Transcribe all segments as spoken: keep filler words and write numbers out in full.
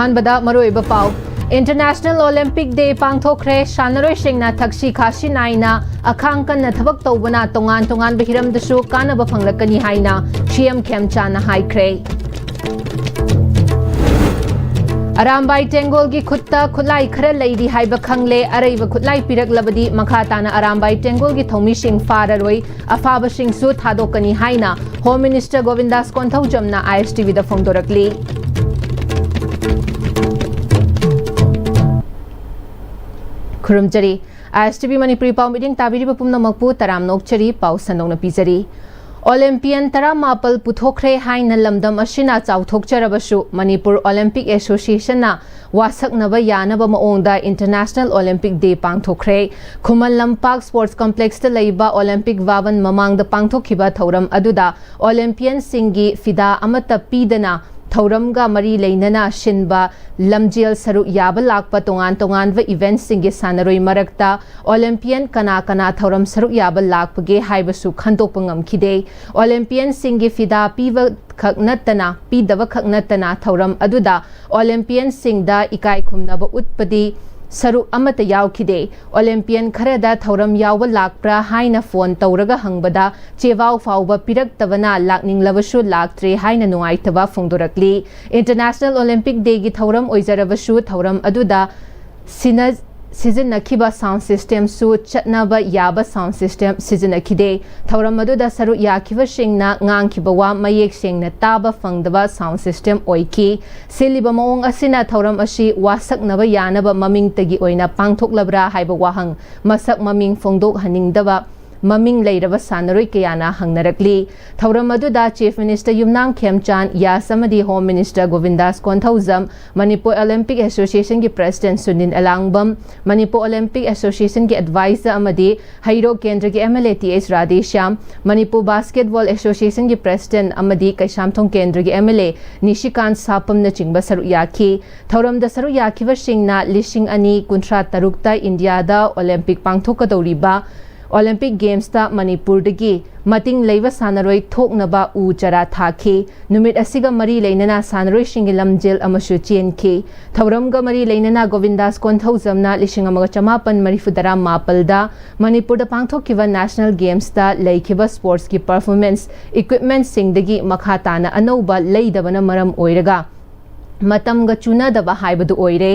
ꯑꯍꯥꯟꯕꯗ ꯃꯔꯨꯑꯣꯏꯕ ꯄꯥꯎ꯫ International Olympic Day ꯄꯥꯡꯊꯣꯛꯈ꯭ꯔꯦ꯫ ꯁꯥꯟꯅꯔꯣꯏꯁꯤꯡꯅ ꯊꯛꯁꯤ ꯈꯥꯁꯤ ꯅꯥꯏꯅ ꯑꯈꯥꯡ ꯀꯟꯅ ꯊꯕꯛ ꯇꯧꯕꯅ ꯇꯣꯉꯥꯟ ꯇꯣꯉꯥꯟꯕ ꯍꯤꯔꯝꯗꯁꯨ ꯀꯥꯟꯅꯕ ꯐꯪꯂꯛꯀꯅꯤ ꯍꯥꯏꯅ ꯁꯤ ꯑꯦꯝ ꯈꯦꯝꯆꯥꯟꯅ ꯍꯥꯏꯈ꯭ꯔꯦ꯫ ꯑꯔꯥꯝꯕꯥꯏ ꯇꯦꯡꯒꯣꯜꯒꯤ ꯈꯨꯠꯇ ꯈꯨꯠꯂꯥꯏ ꯈꯔ ꯂꯩꯔꯤ ꯍꯥꯏꯕ ꯈꯪꯂꯦ꯫ ꯑꯔꯩꯕ ꯈꯨꯠꯂꯥꯏ ꯄꯤꯔꯛꯂꯕꯗꯤ ꯃꯈꯥ ꯇꯥꯅ ꯑꯔꯥꯝꯕꯥꯏ ꯇꯦꯡꯒꯣꯜꯒꯤ ꯊꯧꯃꯤꯁꯤꯡ ꯐꯥꯔꯔꯣꯏ, ꯑꯐꯥꯕꯁꯤꯡꯁꯨ ꯊꯥꯗꯣꯛꯀꯅꯤ ꯍꯥꯏꯅ Home Minister ꯒꯣꯕꯤꯟꯗꯥꯁ ꯀꯣꯟꯊꯧꯖꯝꯅ ꯑꯥꯏ ꯑꯦꯁ ꯇꯤ ꯚꯤꯗ ꯐꯣꯡꯗꯣꯔꯛꯂꯤ꯫ ꯈꯨꯔꯨꯝꯖꯔꯤ꯫ ꯑꯥꯏ ꯑꯦꯁ ꯇꯤ ꯚꯤ ꯃꯅꯤꯄꯨꯔꯤ ꯄꯥꯎ ꯃꯤꯠꯌꯦꯡ ꯇꯥꯕꯤꯔꯤꯕ ꯄꯨꯝꯅꯃꯛꯄꯨ ꯇꯔꯥꯝꯅ ꯑꯣꯛꯆꯔꯤ꯫ ꯄꯥꯎ ꯁꯟꯗꯣꯛꯅ ꯄꯤꯖꯔꯤ꯫ Olympian ꯇꯔꯥꯃꯥꯄꯜ ꯄꯨꯊꯣꯛꯈ꯭ꯔꯦ ꯍꯥꯏꯅ ꯂꯝꯗꯝ ꯑꯁꯤꯅ ꯆꯥꯎꯊꯣꯛꯆꯔꯕꯁꯨ, ꯃꯅꯤꯄꯨꯔ Olympic Association ꯅ ꯋꯥꯁꯛꯅꯕ ꯌꯥꯅꯕ ꯃꯑꯣꯡꯗ International Olympic Day ꯄꯥꯡꯊꯣꯛꯈ꯭ꯔꯦ꯫ Khuman Lampak Sports Complex ꯇ ꯂꯩꯕ Olympic ꯚꯕꯟ ꯃꯃꯥꯡꯗ ꯄꯥꯡꯊꯣꯛꯈꯤꯕ ꯊꯧꯔꯝ ꯑꯗꯨꯗ Olympian ꯁꯤꯡꯒꯤ ꯐꯤꯗꯥ ꯑꯃꯠꯇ ꯄꯤꯗꯅ ꯊꯧꯔꯝꯒ ꯃꯔꯤ ꯂꯩꯅꯅ ꯁꯤꯟꯕ ꯂꯝꯖꯦꯜ ꯁꯔꯨꯛ ꯌꯥꯕ ꯂꯥꯛꯄ ꯇꯣꯉꯥꯟ ꯇꯣꯉꯥꯟꯕ event ꯁꯤꯡꯒꯤ ꯁꯥꯟꯅꯔꯣꯏ ꯃꯔꯛꯇ Olympian ꯀꯅꯥ ꯀꯅꯥ ꯊꯧꯔꯝ ꯁꯔꯨꯛ ꯌꯥꯕ ꯂꯥꯛꯄꯒꯦ ꯍꯥꯏꯕꯁꯨ ꯈꯟꯗꯣꯛꯄ ꯉꯝꯈꯤꯗꯦ꯫ Olympian ꯁꯤꯡꯒꯤ ꯐꯤꯗꯥ ꯄꯤꯕ ꯈꯛ ꯅꯠꯇꯅ, ꯄꯤꯗꯕ ꯈꯛ ꯅꯠꯇꯅ ꯊꯧꯔꯝ ꯑꯗꯨꯗ Olympian ꯁꯤꯡꯗ ꯏꯀꯥꯏ ꯈꯨꯝꯅꯕ ꯎꯠꯄꯗꯤ ꯁꯔꯨꯛ ꯑꯃꯠꯇ ꯌꯥꯎꯈꯤꯗꯦ꯫ Olympian ꯈꯔꯗ ꯊꯧꯔꯝ ꯌꯥꯎꯕ ꯂꯥꯛꯄ꯭ꯔꯥ ꯍꯥꯏꯅ phone ꯇꯧꯔꯒ ꯍꯪꯕꯗ ꯆꯦꯋꯥꯎ ꯐꯥꯎꯕ ꯄꯤꯔꯛꯇꯕꯅ ꯂꯥꯛꯅꯤꯡꯂꯕꯁꯨ ꯂꯥꯛꯇ꯭ꯔꯦ ꯍꯥꯏꯅ ꯅꯨꯡꯉꯥꯏꯇꯕ ꯐꯣꯡꯗꯣꯔꯛꯂꯤ꯫ International Olympic Day ꯒꯤ ꯊꯧꯔꯝ ꯑꯣꯏꯖꯔꯕꯁꯨ ꯊꯧꯔꯝ ꯑꯗꯨꯗ ꯁꯤꯅ-, ꯁꯤꯖꯤꯟꯅꯈꯤꯕ sound system ꯁꯨ ꯆꯠꯅꯕ ꯌꯥꯕ sound system ꯁꯤꯖꯤꯟꯅꯈꯤꯗꯦ꯫ ꯊꯧꯔꯝ ꯑꯗꯨꯗ ꯁꯔꯨꯛ ꯌꯥꯈꯤꯕꯁꯤꯡꯅ ꯉꯥꯡꯈꯤꯕ ꯋꯥ ꯃꯌꯦꯛ ꯁꯦꯡꯅ ꯇꯥꯕ ꯐꯪꯗꯕ sound system ꯑꯣꯏꯈꯤ꯫ ꯁꯤꯜꯂꯤꯕ ꯃꯑꯣꯡ ꯑꯁꯤꯅ ꯊꯧꯔꯝ ꯑꯁꯤ ꯋꯥꯁꯛꯅꯕ ꯌꯥꯅꯕ ꯃꯃꯤꯡꯇꯒꯤ ꯑꯣꯏꯅ ꯄꯥꯡꯊꯣꯛꯂꯕ꯭ꯔꯥ ꯍꯥꯏꯕ ꯋꯥꯍꯪ ꯃꯁꯛ ꯃꯃꯤꯡ ꯐꯣꯡꯗꯣꯛꯍꯟꯅꯤꯡꯗꯕ ꯃꯃꯤꯡ ꯂꯩꯔꯕ ꯁꯥꯟꯅꯔꯣꯏ ꯀꯌꯥꯅ ꯍꯪꯅꯔꯛꯂꯤ꯫ ꯊꯧꯔꯝ ꯑꯗꯨꯗ Chief Minister ꯌꯨꯝꯅꯥꯝ ꯈꯦꯝꯆꯥꯟ, ꯌꯥꯁ ꯑꯃꯗꯤ Home Minister ꯒꯣꯕꯤꯟꯗꯥꯁ Konthoujam, Manipur Olympic Association ꯒꯤ President ꯁꯨꯅꯤꯜ ꯑꯦꯂꯥꯡꯕꯝ, ꯃꯅꯤꯄꯨꯔ Olympic Association ꯒꯤ Advisor ꯑꯃꯗꯤ ꯍꯩꯔꯣꯛ ꯀꯦꯟꯗ꯭ꯔꯒꯤ M L A T H Radheshyam, Manipur Basketball Association ꯒꯤ President ꯑꯃꯗꯤ ꯀꯩꯁꯥꯝꯊꯣꯡ ꯀꯦꯟꯗ꯭ꯔꯒꯤ M L A ꯅꯤꯁꯤꯀꯥꯟ ꯁꯥꯄꯝꯅꯆꯤꯡꯕ ꯁꯔꯨꯛ ꯌꯥꯈꯤ꯫ ꯊꯧꯔꯝꯗ ꯁꯔꯨꯛ ꯌꯥꯈꯤꯕꯁꯤꯡꯅ ꯂꯤꯁꯤꯡ ꯑꯅꯤ ꯀꯨꯟꯊ꯭ꯔꯥ ꯇꯔꯨꯛꯇ ꯏꯟꯗꯤꯌꯥꯗ Olympic ꯄꯥꯡꯊꯣꯛꯀꯗꯧꯔꯤꯕ ꯑꯣꯂꯤꯝꯄꯤꯛ ꯒꯦꯝꯁꯇ ꯃꯅꯤꯄꯨꯔꯗꯒꯤ ꯃꯇꯤꯡ ꯂꯩꯕ ꯁꯥꯟꯅꯔꯣꯏ ꯊꯣꯛꯅꯕ ꯎ ꯆꯥꯔꯥ ꯊꯥꯈꯤ꯫ ꯅꯨꯃꯤꯠ ꯑꯁꯤꯒ ꯃꯔꯤ ꯂꯩꯅꯅ ꯁꯥꯟꯅꯔꯣꯏꯁꯤꯡꯒꯤ ꯂꯝꯖꯦꯜ ꯑꯃꯁꯨ ꯆꯦꯟꯈꯤ꯫ ꯊꯧꯔꯝꯒ ꯃꯔꯤ ꯂꯩꯅꯅ ꯒꯣꯕꯤꯟꯗꯥꯁ ꯀꯣꯟꯊꯧꯖꯝꯅ ꯂꯤꯁꯤꯡ ꯑꯃꯒ ꯆꯃꯥꯄꯟ ꯃꯔꯤꯐꯨ ꯇꯔꯥ ꯃꯥꯄꯜꯗ ꯃꯅꯤꯄꯨꯔꯗ ꯄꯥꯡꯊꯣꯛꯈꯤꯕ ꯅꯦꯁꯅꯦꯜ ꯒꯦꯝꯁꯇ ꯂꯩꯈꯤꯕ ꯁ꯭ꯄꯣꯔꯠꯁꯀꯤ ꯄꯔꯐꯣꯔꯃꯦꯟꯁ ꯏꯀ꯭ꯋꯤꯞꯃꯦꯟꯠꯁꯤꯡꯗꯒꯤ ꯃꯈꯥ ꯇꯥꯅ ꯑꯅꯧꯕ ꯂꯩꯗꯕꯅ ꯃꯔꯝ ꯑꯣꯏꯔꯒ ꯃꯇꯝꯒ ꯆꯨꯅꯗꯕ ꯍꯥꯏꯕꯗꯨ ꯑꯣꯏꯔꯦ꯫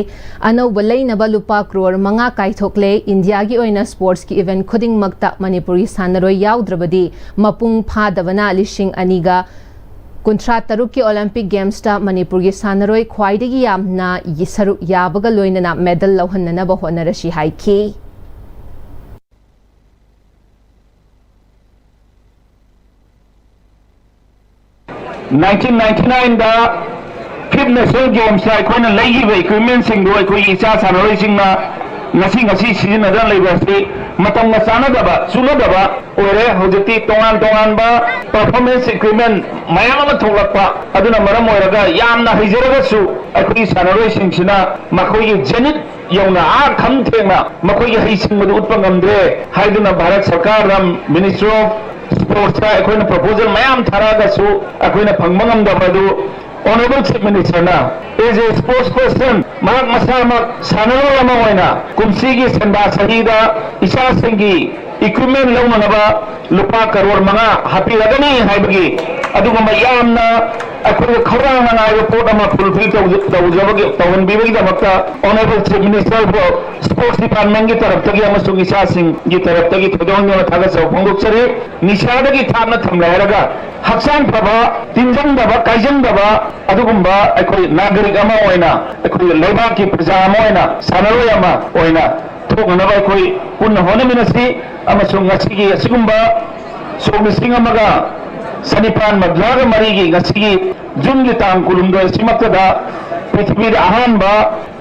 ꯑꯅꯧꯕ ꯂꯩꯅꯕ ꯂꯨꯄꯥ ꯀ꯭ꯔꯣꯔ ꯃꯉꯥ ꯀꯥꯏꯊꯣꯛꯂꯦ꯫ ꯏꯟꯗꯤꯌꯥꯒꯤ ꯑꯣꯏꯅ ꯁ꯭ꯄꯣꯔꯠꯁꯀꯤ ꯏꯚꯦꯟꯠ ꯈꯨꯗꯤꯡꯃꯛꯇ ꯃꯅꯤꯄꯨꯔꯒꯤ ꯁꯥꯟꯅꯔꯣꯏ ꯌꯥꯎꯗ꯭ꯔꯕꯗꯤ ꯃꯄꯨꯡ ꯐꯥꯗꯕꯅ ꯂꯤꯁꯤꯡ ꯑꯅꯤꯒ ꯀꯨꯟꯊ꯭ꯔꯥ ꯇꯔꯨꯛꯀꯤ ꯑꯣꯂꯤꯝꯄꯤꯛ ꯒꯦꯝꯁꯇ ꯃꯅꯤꯄꯨꯔꯒꯤ ꯁꯥꯟꯅꯔꯣꯏ ꯈ꯭ꯋꯥꯏꯗꯒꯤ ꯌꯥꯝꯅ ꯌ-, ꯁꯔꯨꯛ ꯌꯥꯕꯒ ꯂꯣꯏꯅꯅ ꯃꯦꯗꯜ ꯂꯧꯍꯟꯅꯅꯕ ꯍꯣꯠꯅꯔꯁꯤ ꯍꯥꯏꯈꯤ꯫ ꯅꯥꯏꯟꯇꯤꯟ ꯅꯥꯏꯟꯇꯤ ꯅꯥꯏꯟꯗ ꯐꯤꯐ ꯅꯦꯁꯅꯦꯜ ꯒꯦꯝꯁꯇ ꯑꯩꯈꯣꯏꯅ ꯂꯩꯈꯤꯕ ꯏꯀ꯭ꯋꯤꯞꯃꯦꯟꯁꯤꯡꯗꯨ ꯑꯩꯈꯣꯏꯒꯤ ꯏꯆꯥ ꯁꯥꯟꯅꯔꯣꯏꯁꯤꯡꯅ ꯉꯁꯤ, ꯉꯁꯤ ꯁꯤꯖꯤꯟꯅꯗꯨꯅ ꯂꯩꯕ ꯑꯁꯤ ꯃꯇꯝꯒ ꯆꯥꯟꯅꯗꯕ, ꯆꯨꯅꯗꯕ ꯑꯣꯏꯔꯦ꯫ ꯍꯧꯖꯤꯛꯇꯤ ꯇꯣꯉꯥꯟ ꯇꯣꯉꯥꯟꯕ ꯄꯔꯐꯣꯔꯃꯦꯟꯁ ꯏꯀ꯭ꯋꯤꯞꯃꯦꯟ ꯃꯌꯥꯝ ꯑꯃ ꯊꯣꯛꯂꯛꯄ ꯑꯗꯨꯅ ꯃꯔꯝ ꯑꯣꯏꯔꯒ ꯌꯥꯝꯅ ꯍꯩꯖꯔꯒꯁꯨ ꯑꯩꯈꯣꯏꯒꯤ ꯁꯥꯟꯅꯔꯣꯏꯁꯤꯡꯁꯤꯅ ꯃꯈꯣꯏꯒꯤ ꯖꯦꯅꯤꯠ ꯌꯧꯅ ꯑꯥ ꯈꯝ ꯊꯦꯡꯅ ꯃꯈꯣꯏꯒꯤ ꯍꯩꯁꯤꯡꯕꯗꯨ ꯎꯠꯄ ꯉꯝꯗ꯭ꯔꯦ ꯍꯥꯏꯗꯨꯅ ꯚꯥꯔꯠ ꯁꯔꯀꯥꯔꯗ, ꯃꯤꯅꯤꯁꯇ꯭ꯔꯤ ꯑꯣꯐ ꯁ꯭ꯄꯣꯔꯠꯁꯇ ꯑꯩꯈꯣꯏꯅ ꯄ꯭ꯔꯣꯄꯣꯖꯦꯜ ꯃꯌꯥꯝ ꯊꯥꯔꯛꯑꯒꯁꯨ ꯑꯩꯈꯣꯏꯅ ꯐꯪꯕ ꯉꯝꯗꯕ ꯑꯗꯨ ꯑꯣꯅꯔꯦꯕꯜ ꯆꯤꯐ ꯃꯤꯅꯤꯁꯇꯔꯅ, as a sports person, ꯃꯍꯥꯛ ꯃꯁꯥꯃꯛ ꯁꯥꯟꯅꯔꯣꯏ ꯑꯃ ꯑꯣꯏꯅ ꯀꯨꯝꯁꯤꯒꯤ ꯁꯦꯟꯗꯥ ꯆꯍꯤꯗ ꯏꯆꯥꯁꯤꯡꯒꯤ ꯏꯀ꯭ꯋꯤꯞꯃꯦꯟ ꯂꯧꯅꯅꯕ ꯂꯨꯄꯥ ꯀꯔꯣꯔ ꯃꯉꯥ ꯍꯥꯞꯄꯤꯔꯒꯅꯤ ꯍꯥꯏꯕꯒꯤ ꯑꯗꯨꯒꯨꯝꯕ ꯌꯥꯝꯅ ꯑꯩꯈꯣꯏꯗ ꯈꯧꯔꯥꯡꯅ ꯉꯥꯏꯕ ꯄꯣꯠ ꯑꯃ ꯐꯨꯜꯐꯤꯜ ꯇꯧꯖ-, ꯇꯧꯖꯕꯒꯤ, ꯇꯧꯍꯟꯕꯤꯕꯒꯤꯗꯃꯛꯇ ꯑꯣꯅꯔꯦꯕꯜ ꯆꯤꯐ ꯃꯤꯅꯤꯁꯇꯔꯕꯨ ꯁ꯭ꯄꯣꯔꯠꯁ ꯗꯤꯄꯥꯔꯠꯃꯦꯟꯒꯤ ꯇꯔꯞꯇꯒꯤ ꯑꯃꯁꯨꯡ ꯏꯆꯥꯁꯤꯡꯒꯤ ꯇꯔꯞꯇꯒꯤ ꯊꯣꯏꯗꯣꯛ ꯍꯦꯟꯗꯣꯛꯅ ꯊꯥꯒꯠꯆꯕ ꯐꯣꯡꯗꯣꯛꯆꯔꯤ꯫ ꯅꯤꯁꯥꯗꯒꯤ ꯊꯥꯞꯅ ꯊꯝꯂꯦ ꯍꯥꯏꯔꯒ ꯍꯛꯆꯥꯡ ꯐꯕ, ꯇꯤꯟꯖꯪꯗꯕ, ꯀꯥꯏꯖꯪꯗꯕ ꯑꯗꯨꯒꯨꯝꯕ ꯑꯩꯈꯣꯏ ꯅꯥꯒꯔꯤꯛ ꯑꯃ ꯑꯣꯏꯅ, ꯑꯩꯈꯣꯏ ꯂꯩꯕꯥꯛꯀꯤ ꯄ꯭ꯔꯖꯥ ꯑꯃ ꯑꯣꯏꯅ, ꯁꯥꯟꯅꯔꯣꯏ ꯑꯃ ꯑꯣꯏꯅ ꯊꯣꯛꯅꯅꯕ ꯑꯩꯈꯣꯏ ꯄꯨꯟꯅ ꯍꯣꯠꯅꯃꯤꯟꯅꯁꯤ ꯑꯃꯁꯨꯡ ꯉꯁꯤꯒꯤ ꯑꯁꯤꯒꯨꯝꯕ ꯁꯣꯛ ꯂꯤꯁꯤꯡ ꯑꯃꯒ ꯆꯅꯤꯄꯥꯟ ꯃꯧꯗ꯭ꯔꯥꯒ ꯃꯔꯤꯒꯤ ꯉꯁꯤꯒꯤ ꯖꯨꯟꯒꯤ ꯇꯥꯡ ꯀꯨꯟꯍꯨꯝꯗꯣꯏ ꯑꯁꯤꯃꯛꯇꯗ ꯄ꯭ꯔꯤꯊꯤꯕꯤꯗ ꯑꯍꯥꯟꯕ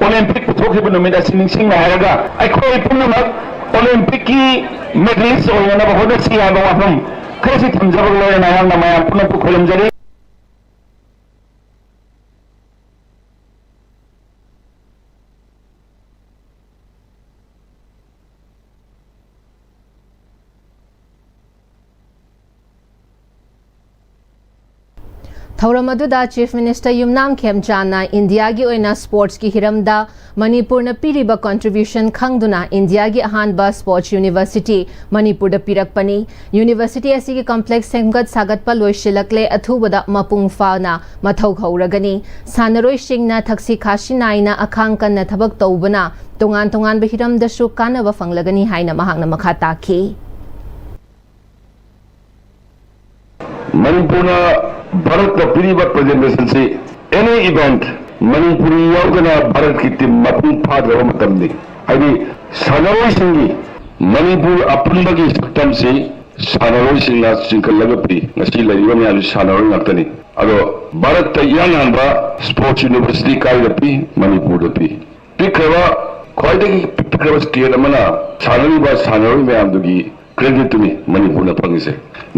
ꯑꯣꯂꯦꯝꯄꯤꯛ ꯄꯨꯊꯣꯛꯈꯤꯕ ꯅꯨꯃꯤꯠ ꯑꯁꯤ ꯅꯤꯡꯁꯤꯡꯅ ꯍꯥꯏꯔꯒ ꯑꯩꯈꯣꯏ ꯄꯨꯝꯅꯃꯛ ꯑꯣꯂꯦꯝꯄꯤꯛꯀꯤ ꯃꯦꯗꯂꯤꯁ ꯑꯣꯏꯅꯅꯕ ꯍꯣꯠꯅꯁꯤ ꯍꯥꯏꯕ ꯋꯥꯐꯝ ꯈꯔꯁꯤ ꯊꯝꯖꯕꯒ ꯂꯣꯏꯅꯅ ꯑꯩꯍꯥꯛꯅ ꯃꯌꯥꯝ ꯄꯨꯝꯅꯃꯛꯄꯨ ꯈꯣꯏꯔꯝꯖꯔꯤ꯫ ꯊꯧꯔꯝ ꯑꯗꯨꯗ Chief Minister ꯌꯨꯝꯅꯥꯝ ꯈꯦꯝꯆꯥꯟꯅ ꯏꯟꯗꯤꯌꯥꯒꯤ ꯑꯣꯏꯅ sportsꯀꯤ ꯍꯤꯔꯝꯗ ꯃꯅꯤꯄꯨꯔꯅ ꯄꯤꯔꯤꯕ contribution ꯈꯪꯗꯨꯅ ꯏꯟꯗꯤꯌꯥꯒꯤ ꯑꯍꯥꯟꯕ sports university ꯃꯅꯤꯄꯨꯔꯗ ꯄꯤꯔꯛꯄꯅꯤ꯫ University ꯑꯁꯤꯒꯤ complex ꯁꯦꯝꯒꯠ ꯁꯥꯒꯠꯄ ꯂꯣꯏꯁꯤꯜꯂꯛꯂꯦ, ꯑꯊꯨꯕꯗ ꯃꯄꯨꯡ ꯐꯥꯅ ꯃꯊꯧ ꯍꯧꯔꯒꯅꯤ꯫ ꯁꯥꯟꯅꯔꯣꯏꯁꯤꯡꯅ ꯊꯛꯁꯤ ꯈꯥꯁꯤ ꯅꯥꯏꯅ ꯑꯈꯥꯡ ꯀꯟꯅ ꯊꯕꯛ ꯇꯧꯕꯅ ꯇꯣꯉꯥꯟ ꯇꯣꯉꯥꯟꯕ ꯍꯤꯔꯝꯗꯁꯨ ꯀꯥꯟꯅꯕ ꯐꯪꯂꯒꯅꯤ ꯍꯥꯏꯅ ꯃꯍꯥꯛꯅ ꯃꯈꯥ ꯇꯥꯈꯤ꯫ ꯃꯅꯤꯄꯨꯔꯅ ꯚꯥꯔꯠꯇ ꯄꯤꯔꯤꯕ presentation ꯁꯤ any event ꯃꯅꯤꯄꯨꯔꯤ ꯌꯥꯎꯗꯅ ꯚꯥꯔꯠꯀꯤ team ꯃꯄꯨꯡ ꯐꯥꯗ꯭ꯔꯕ ꯃꯇꯝꯅꯤ꯫ ꯍꯥꯏꯗꯤ ꯁꯥꯟꯅꯔꯣꯏꯁꯤꯡꯒꯤ ꯃꯅꯤꯄꯨꯔ ꯑꯄꯨꯟꯕꯒꯤ ꯁꯛꯇꯝꯁꯤ ꯁꯥꯟꯅꯔꯣꯏꯁꯤꯡꯅ ꯆꯤꯡꯈꯠꯂꯒ ꯄꯤ꯫ ꯉꯁꯤ ꯂꯩꯔꯤꯕ ꯃꯌꯥꯝꯁꯤ ꯁꯥꯟꯅꯔꯣꯏ ꯉꯥꯛꯇꯅꯤ꯫ ꯑꯗꯣ ꯚꯥꯔꯠꯇ ꯏꯍꯥꯟ ꯍꯥꯟꯕ sports university ꯀꯥꯏꯗ ꯄꯤ? ꯃꯅꯤꯄꯨꯔꯗ ꯄꯤ꯫ ꯄꯤꯛꯈ꯭ꯔꯕ, ꯈ꯭ꯋꯥꯏꯗꯒꯤ ꯄꯤꯛꯈ꯭ꯔꯕ state ꯑꯃꯅ ꯁꯥꯟꯅꯔꯤꯕ ꯁꯥꯟꯅꯔꯣꯏ ꯃꯌꯥꯝꯗꯨꯒꯤ credit ꯇꯨꯅꯤ ꯃꯅꯤꯄꯨꯔꯅ ꯐꯪꯉꯤꯁꯦ꯫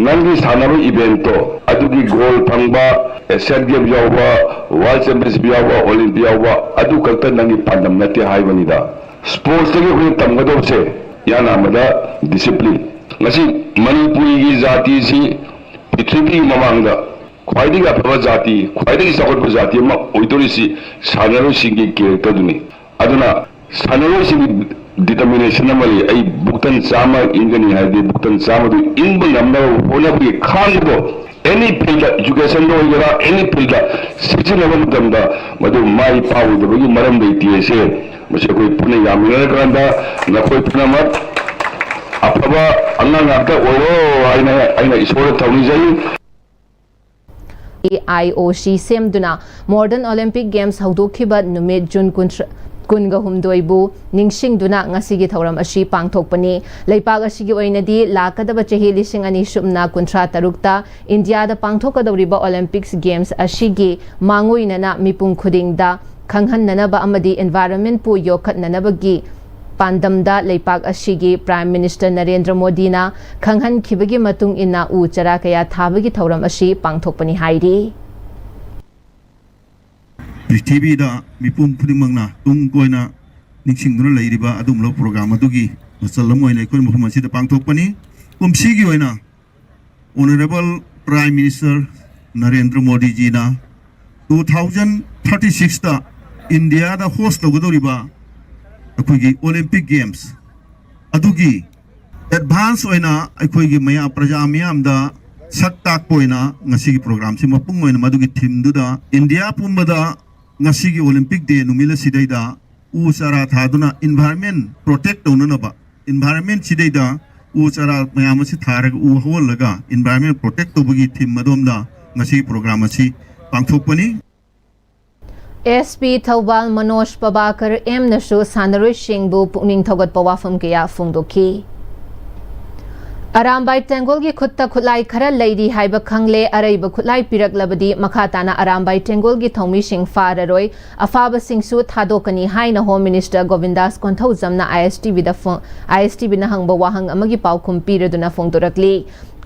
ꯅꯪꯒꯤ ꯁꯥꯟꯅꯕ event ꯇꯣ ꯑꯗꯨꯒꯤ gold ꯐꯪꯕ, Asian Games ꯌꯥꯎꯕ, World Championship ꯌꯥꯎꯕ, Olympic ꯌꯥꯎꯕ, ꯑꯗꯨ ꯈꯛꯇ ꯅꯪꯒꯤ ꯄꯥꯟꯗꯝ ꯅꯠꯇꯦ ꯍꯥꯏꯕꯅꯤꯗ꯫ Sports ꯇꯒꯤ ꯑꯩꯈꯣꯏꯅ ꯇꯝꯒꯗꯧꯕꯁꯦ ꯏꯍꯥꯟ ꯑꯍꯥꯟꯕꯗ discipline꯫ ꯉꯁꯤ ꯃꯅꯤꯄꯨꯔꯤꯒꯤ ꯖꯥꯇꯤꯁꯤ ꯄ꯭ꯔꯤꯊꯤꯕꯤꯒꯤ ꯃꯃꯥꯡꯗ ꯈ꯭ꯋꯥꯏꯗꯒꯤ ꯑꯐꯕ ꯖꯥꯇꯤ, ꯈ꯭ꯋꯥꯏꯗꯒꯤ ꯆꯥꯎꯈꯠꯄ ꯖꯥꯇꯤ ꯑꯃ ꯑꯣꯏꯗꯧꯔꯤꯁꯤ ꯁꯥꯟꯅꯔꯣꯏꯁꯤꯡꯒꯤ character ꯗꯨꯅꯤ꯫ ꯑꯗꯨꯅ ꯁꯥꯟꯅꯔꯣꯏꯁꯤꯡꯒꯤ determination ꯑꯃ ꯂꯩ꯫ ꯑꯩ ꯕꯨꯛꯇꯟ ꯆꯥꯝꯃ ꯏꯟꯒꯅꯤ ꯍꯥꯏꯔꯗꯤ ꯕꯨꯛꯇꯟ ꯆꯥꯝꯃꯗꯨ ꯏꯟꯕ ꯉꯝꯅꯕ ꯍꯣꯠꯅꯕꯒꯤ ꯈꯥꯡꯕꯗꯣ, any field ꯗ, education ꯗ ꯑꯣꯏꯒꯦꯔꯥ, any field ꯗ ꯁꯤꯖꯤꯟꯅꯕ ꯃꯇꯝꯗ ꯃꯗꯨ ꯃꯥꯏ ꯄꯥꯛꯑꯣꯏꯗꯕꯒꯤ ꯃꯔꯝ ꯂꯩꯇꯦ꯫ ꯑꯁꯦ ꯃꯁꯤ ꯑꯩꯈꯣꯏ ꯄꯨꯟꯅ ꯌꯥꯃꯤꯟꯅꯔꯀꯥꯟꯗ ꯅꯈꯣꯏ ꯄꯨꯝꯅꯃꯛ ꯑꯐꯕ ꯑꯉꯥꯡ ꯉꯥꯛꯇ ꯑꯣꯏꯔꯣ ꯍꯥꯏꯅ ꯑꯩꯅ ꯏꯁꯣꯔꯗ ꯊꯧꯅꯤꯖꯔꯤ꯫ IOC ꯁꯦꯝꯗꯨꯅ Modern Olympic Games ꯍꯧꯗꯣꯛꯈꯤꯕ ꯅꯨꯃꯤꯠ June ꯀꯨꯟꯊ꯭ꯔꯥ, ꯀꯨꯟꯒ ꯍꯨꯝꯗꯣꯏꯕꯨ ꯅꯤꯡꯁꯤꯡꯗꯨꯅ ꯉꯁꯤꯒꯤ ꯊꯧꯔꯝ ꯑꯁꯤ ꯄꯥꯡꯊꯣꯛꯄꯅꯤ꯫ ꯂꯩꯄꯥꯛ ꯑꯁꯤꯒꯤ ꯑꯣꯏꯅꯗꯤ ꯂꯥꯛꯀꯗꯕ ꯆꯍꯤ ꯂꯤꯁꯤꯡ ꯑꯅꯤ ꯁꯨꯞꯅ ꯀꯨꯟꯊ꯭ꯔꯥ ꯇꯔꯨꯛꯇ ꯏꯟꯗꯤꯌꯥꯗ ꯄꯥꯡꯊꯣꯛꯀꯗꯧꯔꯤꯕ Olympics Games ꯑꯁꯤꯒꯤ ꯃꯥꯡꯑꯣꯏꯅꯅ ꯃꯤꯄꯨꯝ ꯈꯨꯗꯤꯡꯗ ꯈꯪꯍꯟꯅꯅꯕ ꯑꯃꯗꯤ environment ꯄꯨ ꯌꯣꯛꯈꯠꯅꯅꯕꯒꯤ ꯄꯥꯟꯗꯝꯗ ꯂꯩꯄꯥꯛ ꯑꯁꯤꯒꯤ Prime Minister ꯅꯔꯦꯟꯗ꯭ꯔ ꯃꯣꯗꯤꯅ ꯈꯪꯍꯟꯈꯤꯕꯒꯤ ꯃꯇꯨꯡ ꯏꯟꯅ ꯎ ꯆꯥꯔꯥ ꯀꯌꯥ ꯊꯥꯕꯒꯤ ꯊꯧꯔꯝ ꯑꯁꯤ ꯄꯥꯡꯊꯣꯛꯄꯅꯤ ꯍꯥꯏꯔꯤ꯫ ꯄ꯭ꯔꯤꯊꯤꯕꯤꯗ ꯃꯤꯄꯨꯝ ꯈꯨꯗꯤꯡꯃꯛꯅ ꯇꯨꯡ ꯀꯣꯏꯅ ꯅꯤꯡꯁꯤꯡꯗꯨꯅ ꯂꯩꯔꯤꯕ ꯑꯗꯨꯒꯨꯝꯂꯕ program ꯑꯗꯨꯒꯤ ꯃꯆꯜ ꯑꯃ ꯑꯣꯏꯅ ꯑꯩꯈꯣꯏ ꯃꯐꯝ ꯑꯁꯤꯗ ꯄꯥꯡꯊꯣꯛꯄꯅꯤ꯫ ꯀꯨꯝꯁꯤꯒꯤ ꯑꯣꯏꯅ Honourable Prime Minister ꯅꯔꯦꯟꯗ꯭ꯔ ꯃꯣꯗꯤꯖꯤꯅ ꯇꯨ ꯊꯥꯎꯖꯟ ꯊꯥꯔꯇꯤ ꯁꯤꯛꯁꯇ ꯏꯟꯗꯤꯌꯥꯗ ꯍꯣꯁ ꯇꯧꯒꯗꯧꯔꯤꯕ ꯑꯩꯈꯣꯏꯒꯤ ꯑꯣꯂꯤꯝꯄꯤꯛ ꯒꯦꯝꯁ ꯑꯗꯨꯒꯤ ꯑꯦꯗꯚꯥꯟꯁ ꯑꯣꯏꯅ ꯑꯩꯈꯣꯏꯒꯤ ꯃꯌꯥꯝ, ꯄ꯭ꯔꯖꯥ ꯃꯤꯌꯥꯝꯗ ꯁꯛ ꯇꯥꯛꯄ ꯑꯣꯏꯅ ꯉꯁꯤꯒꯤ ꯄ꯭ꯔꯣꯒ꯭ꯔꯥꯝꯁꯤ ꯃꯄꯨꯡ ꯑꯣꯏꯅ ꯃꯗꯨꯒꯤ ꯊꯤꯝꯗꯨꯗ ꯏꯟꯗꯤꯌꯥ ꯄꯨꯝꯕꯗ ꯉꯁꯤꯒꯤ ꯑꯣꯂꯤꯝꯄꯤꯛ ꯗꯦ ꯅꯨꯃꯤꯠ ꯑꯁꯤꯗꯩꯗ ꯎ ꯆꯥꯔꯥ ꯊꯥꯗꯨꯅ ꯏꯟꯚꯥꯏꯔꯟꯃꯦꯟ ꯄ꯭ꯔꯣꯇꯦꯛ ꯇꯧꯅꯅꯕ, ꯏꯟꯚꯥꯏꯔꯟꯃꯦꯟꯁꯤꯗꯩꯗ ꯎ ꯆꯥꯔꯥ ꯃꯌꯥꯝ ꯑꯁꯤ ꯊꯥꯔꯒ ꯎ ꯍꯧꯍꯜꯂꯒ ꯏꯟꯚꯥꯏꯔꯟꯃꯦꯟ ꯄ꯭ꯔꯣꯇꯦꯛ ꯇꯧꯕꯒꯤ ꯊꯤꯝ ꯑꯗꯣꯝꯗ ꯉꯁꯤꯒꯤ ꯄ꯭ꯔꯣꯒ꯭ꯔꯥꯝ ꯑꯁꯤ ꯄꯥꯡꯊꯣꯛꯄꯅꯤ꯫ ꯑꯦꯁ ꯄꯤ ꯊꯧꯕꯥꯜ ꯃꯅꯣꯖ ꯄꯕꯥꯀꯔ ꯑꯦꯝꯅꯁꯨ ꯁꯥꯟꯅꯔꯣꯏꯁꯤꯡꯕꯨ ꯄꯨꯛꯅꯤꯡ ꯊꯧꯒꯠꯄ ꯋꯥꯐꯝ ꯀꯌꯥ ꯐꯣꯡꯗꯣꯛꯈꯤ꯫ ꯑꯔꯥꯝꯕꯥꯏ ꯇꯦꯡꯒꯣꯜꯒꯤ ꯈꯨꯠꯇ ꯈꯨꯠꯂꯥꯏ ꯈꯔ ꯂꯩꯔꯤ ꯍꯥꯏꯕ ꯈꯪꯂꯦ, ꯑꯔꯩꯕ ꯈꯨꯠꯂꯥꯏ ꯄꯤꯔꯛꯂꯕꯗꯤ ꯃꯈꯥ ꯇꯥꯅ ꯑꯔꯥꯝꯕꯥꯏ ꯇꯦꯡꯒꯣꯜꯒꯤ ꯊꯧꯃꯤꯁꯤꯡ ꯐꯥꯔꯔꯣꯏ, ꯑꯐꯥꯕꯁꯤꯡꯁꯨ ꯊꯥꯗꯣꯛꯀꯅꯤ ꯍꯥꯏꯅ ꯍꯣꯝ ꯃꯤꯅꯤꯁꯇꯔ ꯒꯣꯕꯤꯟꯗꯥꯁ ꯀꯣꯟꯊꯧꯖꯝꯅ ꯑꯥꯏ ꯑꯦꯁ ꯇꯤ ꯚꯤꯗ ꯐꯣꯡ-, ꯑꯥꯏ ꯑꯦꯁ ꯇꯤ ꯚꯤꯅ ꯍꯪꯕ ꯋꯥꯍꯪ ꯑꯃꯒꯤ ꯄꯥꯎꯈꯨꯝ ꯄꯤꯔꯗꯨꯅ ꯐꯣꯡꯗꯣꯔꯛꯂꯤ꯫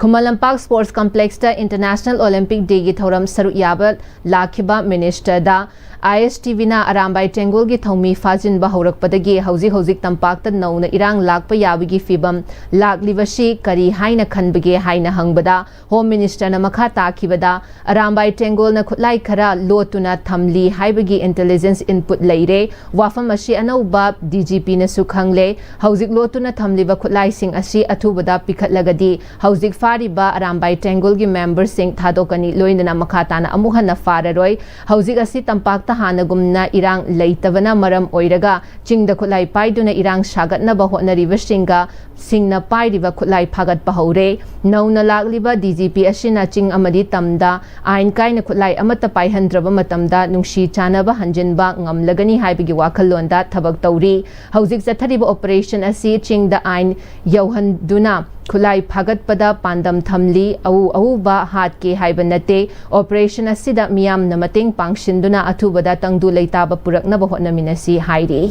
Khuman Lampak sports ꯀꯝꯄ꯭ꯂꯦꯛꯁꯇ international Olympic ꯗꯦꯒꯤ ꯊꯧꯔꯝ ꯁꯔꯨꯛ ꯌꯥꯕ ꯂꯥꯛꯈꯤꯕ ꯃꯤꯅꯤꯁꯇꯔꯗ ꯑꯥꯏ ꯑꯦꯁ ꯇꯤ ꯚꯤꯅ ꯑꯔꯥꯝꯕꯥꯏ ꯇꯦꯡꯒꯣꯜꯒꯤ ꯊꯧꯃꯤ ꯐꯥꯖꯤꯟꯕ ꯍꯧꯔꯛꯄꯗꯒꯤ ꯍꯧꯖꯤꯛ ꯍꯧꯖꯤꯛ ꯇꯝꯄꯥꯛꯇ ꯅꯧꯅ ꯏꯔꯥꯡ ꯂꯥꯛꯄ ꯌꯥꯕꯒꯤ ꯐꯤꯕꯝ ꯂꯥꯛꯂꯤꯕꯁꯤ ꯀꯔꯤ ꯍꯥꯏꯅ ꯈꯟꯕꯒꯦ ꯍꯥꯏꯅ ꯍꯪꯕꯗ, ꯍꯣꯝ ꯃꯤꯅꯤꯁꯇꯔꯅ ꯃꯈꯥ ꯇꯥꯈꯤꯕꯗ, ꯑꯔꯥꯝꯕꯥꯏ ꯇꯦꯡꯒꯣꯜꯅ ꯈꯨꯠꯂꯥꯏ ꯈꯔ ꯂꯣꯠꯇꯨꯅ ꯊꯝꯂꯤ ꯍꯥꯏꯕꯒꯤ ꯏꯟꯇꯦꯂꯤꯖꯦꯟꯁ ꯏꯟꯄꯨꯠ ꯂꯩꯔꯦ꯫ ꯋꯥꯐꯝ ꯑꯁꯤ ꯑꯅꯧꯕ ꯗꯤ ꯖꯤ ꯄꯤꯅꯁꯨ ꯈꯪꯂꯦ꯫ ꯍꯧꯖꯤꯛ ꯂꯣꯠꯇꯨꯅ ꯊꯝꯂꯤꯕ ꯈꯨꯠꯂꯥꯏꯁꯤꯡ ꯑꯁꯤ ꯑꯊꯨꯕꯗ ꯄꯤꯈꯠꯂꯒꯗꯤ ꯍꯧꯖꯤꯛ ꯐꯥꯔꯤꯕ ꯑꯔꯥꯝꯕꯥꯏ ꯇꯦꯡꯒꯣꯜꯒꯤ ꯃꯦꯝꯕꯔꯁꯤꯡ ꯊꯥꯗꯣꯛꯀꯅꯤ, ꯂꯣꯏꯅꯅ ꯃꯈꯥ ꯇꯥꯅ ꯑꯃꯨꯛ ꯍꯟꯅ ꯐꯥꯔꯔꯣꯏ꯫ ꯍꯧꯖꯤꯛ ꯑꯁꯤ ꯇꯝꯄꯥꯛꯇ ꯍꯥꯟꯅꯒꯨꯝꯅ ꯏꯔꯥꯡ ꯂꯩꯇꯕꯅ ꯃꯔꯝ ꯑꯣꯏꯔꯒ ꯆꯤꯡꯗ ꯈꯨꯠꯂꯥꯏ ꯄꯥꯏꯗꯨꯅ ꯏꯔꯥꯡ ꯁꯥꯒꯠꯅꯕ ꯍꯣꯠꯅꯔꯤꯕꯁꯤꯡꯒ ꯁꯤꯡꯅ ꯄꯥꯏꯔꯤꯕ ꯈꯨꯠꯂꯥꯏ ꯐꯥꯒꯠꯄ ꯍꯧꯔꯦ꯫ ꯅꯧꯅ ꯂꯥꯛꯂꯤꯕ ꯗꯤ ꯖꯤ ꯄꯤ ꯑꯁꯤꯅ ꯆꯤꯡ ꯑꯃꯗꯤ ꯇꯝꯗ ꯑꯥꯏꯟ ꯀꯥꯏꯅ ꯈꯨꯠꯂꯥꯏ ꯑꯃꯠꯇ ꯄꯥꯏꯍꯟꯗ꯭ꯔꯕ ꯃꯇꯝꯗ ꯅꯨꯡꯁꯤ ꯆꯥꯟꯅꯕ ꯍꯟꯖꯤꯟꯕ ꯉꯝꯂꯒꯅꯤ ꯍꯥꯏꯕꯒꯤ ꯋꯥꯈꯜꯂꯣꯟꯗ ꯊꯕꯛ ꯇꯧꯔꯤ꯫ ꯍꯧꯖꯤꯛ ꯆꯠꯊꯔꯤꯕ ꯑꯣꯄꯔꯦꯁꯟ ꯑꯁꯤ ꯆꯤꯡꯗ ꯑꯥꯏꯟ ꯌꯧꯍꯟꯗꯨꯅ ꯈꯨꯠꯂꯥꯏ ꯐꯥꯒꯠꯄꯗ ꯄꯥꯟꯗꯝ ꯊꯝꯂꯤ꯫ ꯑꯎ ꯑꯎꯕ ꯍꯥꯠꯀꯦ ꯍꯥꯏꯕ ꯅꯠꯇꯦ꯫ ꯑꯣꯄꯔꯦꯁꯟ ꯑꯁꯤꯗ ꯃꯤꯌꯥꯝꯅ ꯃꯇꯦꯡ ꯄꯥꯡꯁꯤꯟꯗꯨꯅ ꯑꯊꯨꯕꯗ ꯇꯪꯗꯨ ꯂꯩꯇꯥꯕ ꯄꯨꯔꯛꯅꯕ ꯍꯣꯠꯅꯃꯤꯟꯅꯁꯤ ꯍꯥꯏꯔꯤ꯫